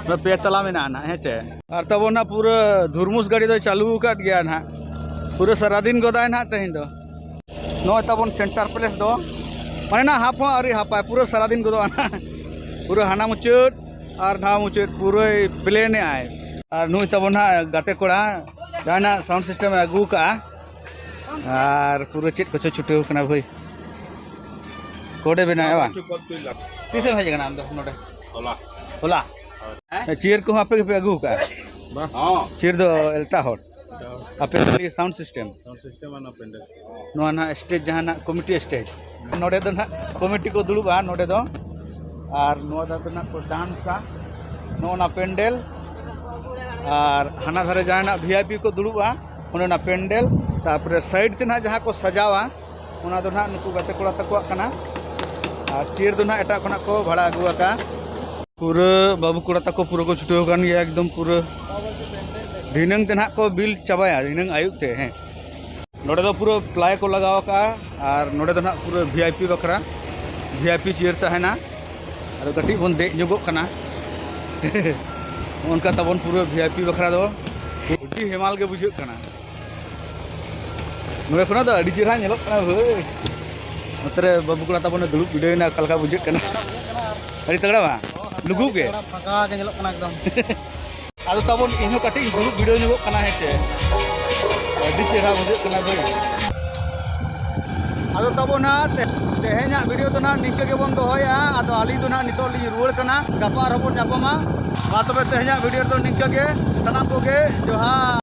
ᱱᱚᱣᱟ ᱯᱮ ᱛᱟᱞᱟ ᱢᱮᱱᱟᱜᱼᱟ ᱦᱟᱸᱜ, ᱦᱮᱸ ᱪᱮ? ᱟᱨ ᱛᱟᱵᱚᱱ ᱦᱟᱸᱜ ᱯᱩᱨᱟᱹ ᱫᱷᱩᱨᱢᱩᱥ ᱜᱟᱹᱰᱤ ᱫᱚᱭ ᱪᱟᱹᱞᱩ ᱟᱠᱟᱫ ᱜᱮᱭᱟ ᱦᱟᱸᱜ, ᱯᱩᱨᱟᱹ ᱥᱟᱨᱟᱫᱤᱱ ᱜᱚᱫᱟᱭ ᱦᱟᱸᱜ ᱛᱮᱦᱮᱧ ᱫᱚ᱾ ᱱᱚᱜᱼᱚᱭ ᱛᱟᱵᱚᱱ center place ᱫᱚ, ᱢᱟᱱᱮ ᱱᱟᱜ ᱦᱟᱯ ᱦᱚᱸ ᱟᱹᱣᱨᱤ ᱦᱟᱯᱟᱭ, ᱯᱩᱨᱟᱹ ᱥᱟᱨᱟᱫᱤᱱ ᱜᱚᱫᱚᱜᱼᱟ ᱱᱟᱜ᱾ ᱯᱩᱨᱟᱹ ᱦᱟᱱᱟ ᱢᱩᱪᱟᱹᱫ ᱟᱨ ᱱᱚᱣᱟ ᱢᱩᱪᱟᱹᱫ ᱯᱩᱨᱟᱹᱭ ᱯᱞᱮᱱᱮᱜᱼᱟᱭ᱾ ᱟᱨ ᱱᱩᱭ ᱛᱟᱵᱚᱱ ᱱᱟᱜ ᱜᱟᱛᱮ ᱠᱚᱲᱟ, ᱡᱟᱦᱟᱱᱟᱜ ᱥᱟᱣᱩᱱᱰ ᱥᱤᱥᱴᱮᱢ ᱮ ᱟᱹᱜᱩ ᱠᱟᱜᱼᱟ᱾ ᱟᱨ ᱯᱩᱨᱟᱹ ᱪᱮᱫ ᱠᱚᱪᱚ ᱪᱷᱩᱴᱟᱹᱣ ᱠᱟᱱᱟ ᱵᱷᱟᱹᱭ᱾ ᱠᱚᱰᱮ ᱵᱮᱱᱟᱣ ᱵᱟᱝ? ᱛᱤᱥᱮᱢ ᱦᱮᱡ ᱟᱠᱟᱱᱟ ᱟᱢ ᱫᱚ ᱱᱚᱰᱮ? ᱦᱚᱞᱟ᱾ ᱦᱚᱞᱟ? ᱦᱮᱸ? ᱪᱤᱭᱟᱹᱨ ᱠᱚᱦᱚᱸ ᱟᱯᱮ ᱜᱮᱯᱮ ᱟᱹᱜᱩ ᱠᱟᱜᱼᱟ? ᱵᱟᱝ᱾ ᱦᱚᱸ᱾ ᱪᱤᱭᱟᱹᱨ ᱫᱚ ᱮᱴᱟᱜ ᱦᱚᱲ? ᱮᱴᱟᱜ ᱦᱚᱲ᱾ ᱟᱯᱮ ᱥᱟᱣᱩᱱᱰ ᱥᱤᱥᱴᱮᱢ? ᱥᱟᱣᱩᱱᱰ ᱥᱤᱥᱴᱮᱢ ᱟᱨ ᱱᱚᱣᱟ ᱯᱮᱱᱰᱮᱞ᱾ ᱱᱚᱣᱟ ᱱᱟᱦᱟᱜ ᱥᱴᱮᱡᱽ, ᱡᱟᱦᱟᱱᱟᱜ ᱠᱚᱢᱤᱴᱤ ᱥᱴᱮᱡᱽ᱾ ᱱᱚᱰᱮ ᱫᱚ ᱱᱟᱦᱟᱜ ᱠᱚᱢᱤᱴᱤ ᱠᱚ ᱫᱩᱲᱩᱵᱼᱟ ᱱᱚᱰᱮ ᱫᱚ᱾ ᱟᱨ ᱱᱚᱣᱟ ᱫᱷᱟᱨᱮ ᱫᱚ ᱱᱟᱦᱟᱜ ᱠᱚ ᱰᱟᱱᱥᱟ, ᱱᱚᱜᱼᱚ ᱱᱟ ᱯᱮᱱᱰᱮᱞ᱾ ᱟᱨ ᱦᱟᱱᱟ ᱫᱷᱟᱨᱮ ᱡᱟᱦᱟᱱᱟᱜ ᱵᱷᱤ ᱟᱭ ᱯᱤ ᱠᱚ ᱫᱩᱲᱩᱵᱼᱟ, ᱚᱱᱮ ᱚᱱᱟ ᱯᱮᱱᱰᱮᱞ᱾ ᱛᱟᱨᱯᱚᱨᱮ ᱥᱟᱭᱤᱰ ᱛᱮ ᱱᱟᱦᱟᱜ ᱡᱟᱦᱟᱸ ᱠᱚ ᱥᱟᱡᱟᱣᱟ, ᱚᱱᱟ ᱫᱚ ᱱᱟᱦᱟᱜ ᱱᱩᱠᱩ ᱜᱟᱛᱮ ᱠᱚᱲᱟ ᱛᱟᱠᱚᱣᱟᱜ ᱠᱟᱱᱟ᱾ ᱟᱨ ᱪᱤᱭᱟᱹᱨ ᱫᱚ ᱱᱟᱦᱟᱜ ᱮᱴᱟᱜ ᱠᱷᱚᱱᱟᱜ ᱠᱚ ᱵᱷᱟᱲᱟ ᱟᱹᱜᱩ ᱟᱠᱟᱫᱼᱟ᱾ ᱯᱩᱨᱟᱹ ᱵᱟᱹᱵᱩ ᱠᱚᱲᱟ ᱛᱟᱠᱚ ᱯᱩᱨᱟᱹ ᱠᱚ ᱪᱷᱩᱴᱟᱹᱣ ᱟᱠᱟᱱ ᱜᱮᱭᱟ ᱮᱠᱫᱚᱢ ᱯᱩᱨᱟᱹ᱾ ᱫᱷᱤᱱᱟᱹᱝ ᱛᱮ ᱱᱟᱦᱟᱜ ᱠᱚ ᱵᱤᱞ ᱪᱟᱵᱟᱭᱟ, ᱫᱷᱤᱱᱟᱹᱝ ᱟᱹᱭᱩᱵ ᱛᱮ᱾ ᱦᱮᱸ, ᱱᱚᱰᱮ ᱫᱚ ᱯᱩᱨᱟᱹ ᱯᱞᱟᱭ ᱠᱚ ᱞᱟᱜᱟᱣ ᱟᱠᱟᱫᱼᱟ᱾ ᱟᱨ ᱱᱚᱰᱮ ᱫᱚ ᱱᱟᱦᱟᱜ ᱯᱩᱨᱟᱹ ᱵᱷᱤ ᱟᱭ ᱯᱤ ᱵᱟᱠᱷᱨᱟ ᱵᱷᱤ ᱟᱭ ᱯᱤ ᱪᱤᱭᱟᱹᱨ ᱛᱟᱦᱮᱱᱟ᱾ ᱟᱫᱚ ᱠᱟᱹᱴᱤᱡ ᱵᱚᱱ ᱫᱮᱡ ᱧᱚᱜᱚᱜ ᱠᱟᱱᱟ᱾ ᱚᱱᱠᱟ ᱛᱟᱵᱚᱱ ᱯᱩᱨᱟᱹ ᱵᱷᱤ ᱟᱭ ᱯᱤ ᱵᱟᱠᱷᱨᱟ ᱫᱚ ᱟᱹᱰᱤ ᱦᱮᱢᱟᱞ ᱜᱮ ᱵᱩᱡᱷᱟᱹᱜ ᱠᱟᱱᱟ᱾ ᱱᱚᱰᱮ ᱠᱷᱚᱱᱟᱜ ᱫᱚ ᱟᱹᱰᱤ ᱪᱮᱦᱨᱟ ᱧᱮᱞᱚᱜ ᱠᱟᱱᱟ ᱵᱷᱟᱹᱭ᱾ ᱱᱚᱛᱮ ᱨᱮ ᱵᱟᱹᱵᱩ ᱠᱚᱲᱟ ᱛᱟᱵᱚᱱᱮ ᱫᱩᱲᱩᱵ ᱵᱤᱰᱟᱹᱣᱮᱱᱟ, ᱚᱠᱟ ᱞᱮᱠᱟ ᱵᱩᱡᱷᱟᱹᱜ ᱠᱟᱱᱟ? ᱟᱹᱰᱤ ᱛᱟᱜᱲᱟ ᱵᱟᱝ? ᱞᱩᱜᱩ ᱜᱮ? ᱯᱷᱟᱸᱠᱟ ᱜᱮ ᱧᱮᱞᱚᱜ ᱠᱟᱱᱟ ᱮᱠᱫᱚᱢ᱾ ᱟᱫᱚ ᱛᱟᱵᱚᱱ ᱤᱧ ᱦᱚᱸ ᱠᱟᱹᱴᱤᱡ ᱤᱧ ᱫᱩᱲᱩᱵ ᱵᱤᱰᱟᱹᱣ ᱧᱚᱜᱚᱜ ᱠᱟᱱᱟ, ᱦᱮᱸ ᱪᱮ? ᱟᱹᱰᱤ ᱪᱮᱦᱨᱟ ᱵᱩᱡᱷᱟᱹᱜ ᱠᱟᱱᱟ ᱵᱷᱟᱹᱭ᱾ ᱟᱫᱚ ᱛᱟᱵᱚᱱ ᱦᱟᱸᱜ ᱛᱮ-, ᱛᱮᱦᱮᱧᱟᱜ ᱵᱷᱤᱰᱤᱭᱳ ᱫᱚ ᱱᱟᱦᱟᱜ ᱱᱤᱝᱠᱟᱹ ᱜᱮᱵᱚᱱ ᱫᱚᱦᱚᱭᱟ᱾ ᱟᱫᱚ ᱟᱹᱞᱤᱧ ᱫᱚ ᱱᱟᱦᱟᱜ ᱱᱤᱛᱚᱜ ᱞᱤᱧ ᱨᱩᱣᱟᱹᱲ ᱠᱟᱱᱟ, ᱜᱟᱯᱟ ᱟᱨᱦᱚᱸ ᱵᱚᱱ ᱧᱟᱯᱟᱢᱟ᱾ ᱢᱟ ᱛᱚᱵᱮ ᱛᱮᱦᱮᱧᱟᱜ ᱵᱷᱤᱰᱤᱭᱳ ᱫᱚ ᱱᱤᱝᱠᱟᱹ ᱜᱮ, ᱥᱟᱱᱟᱢ ᱠᱚᱜᱮ ᱡᱚᱦᱟᱨ᱾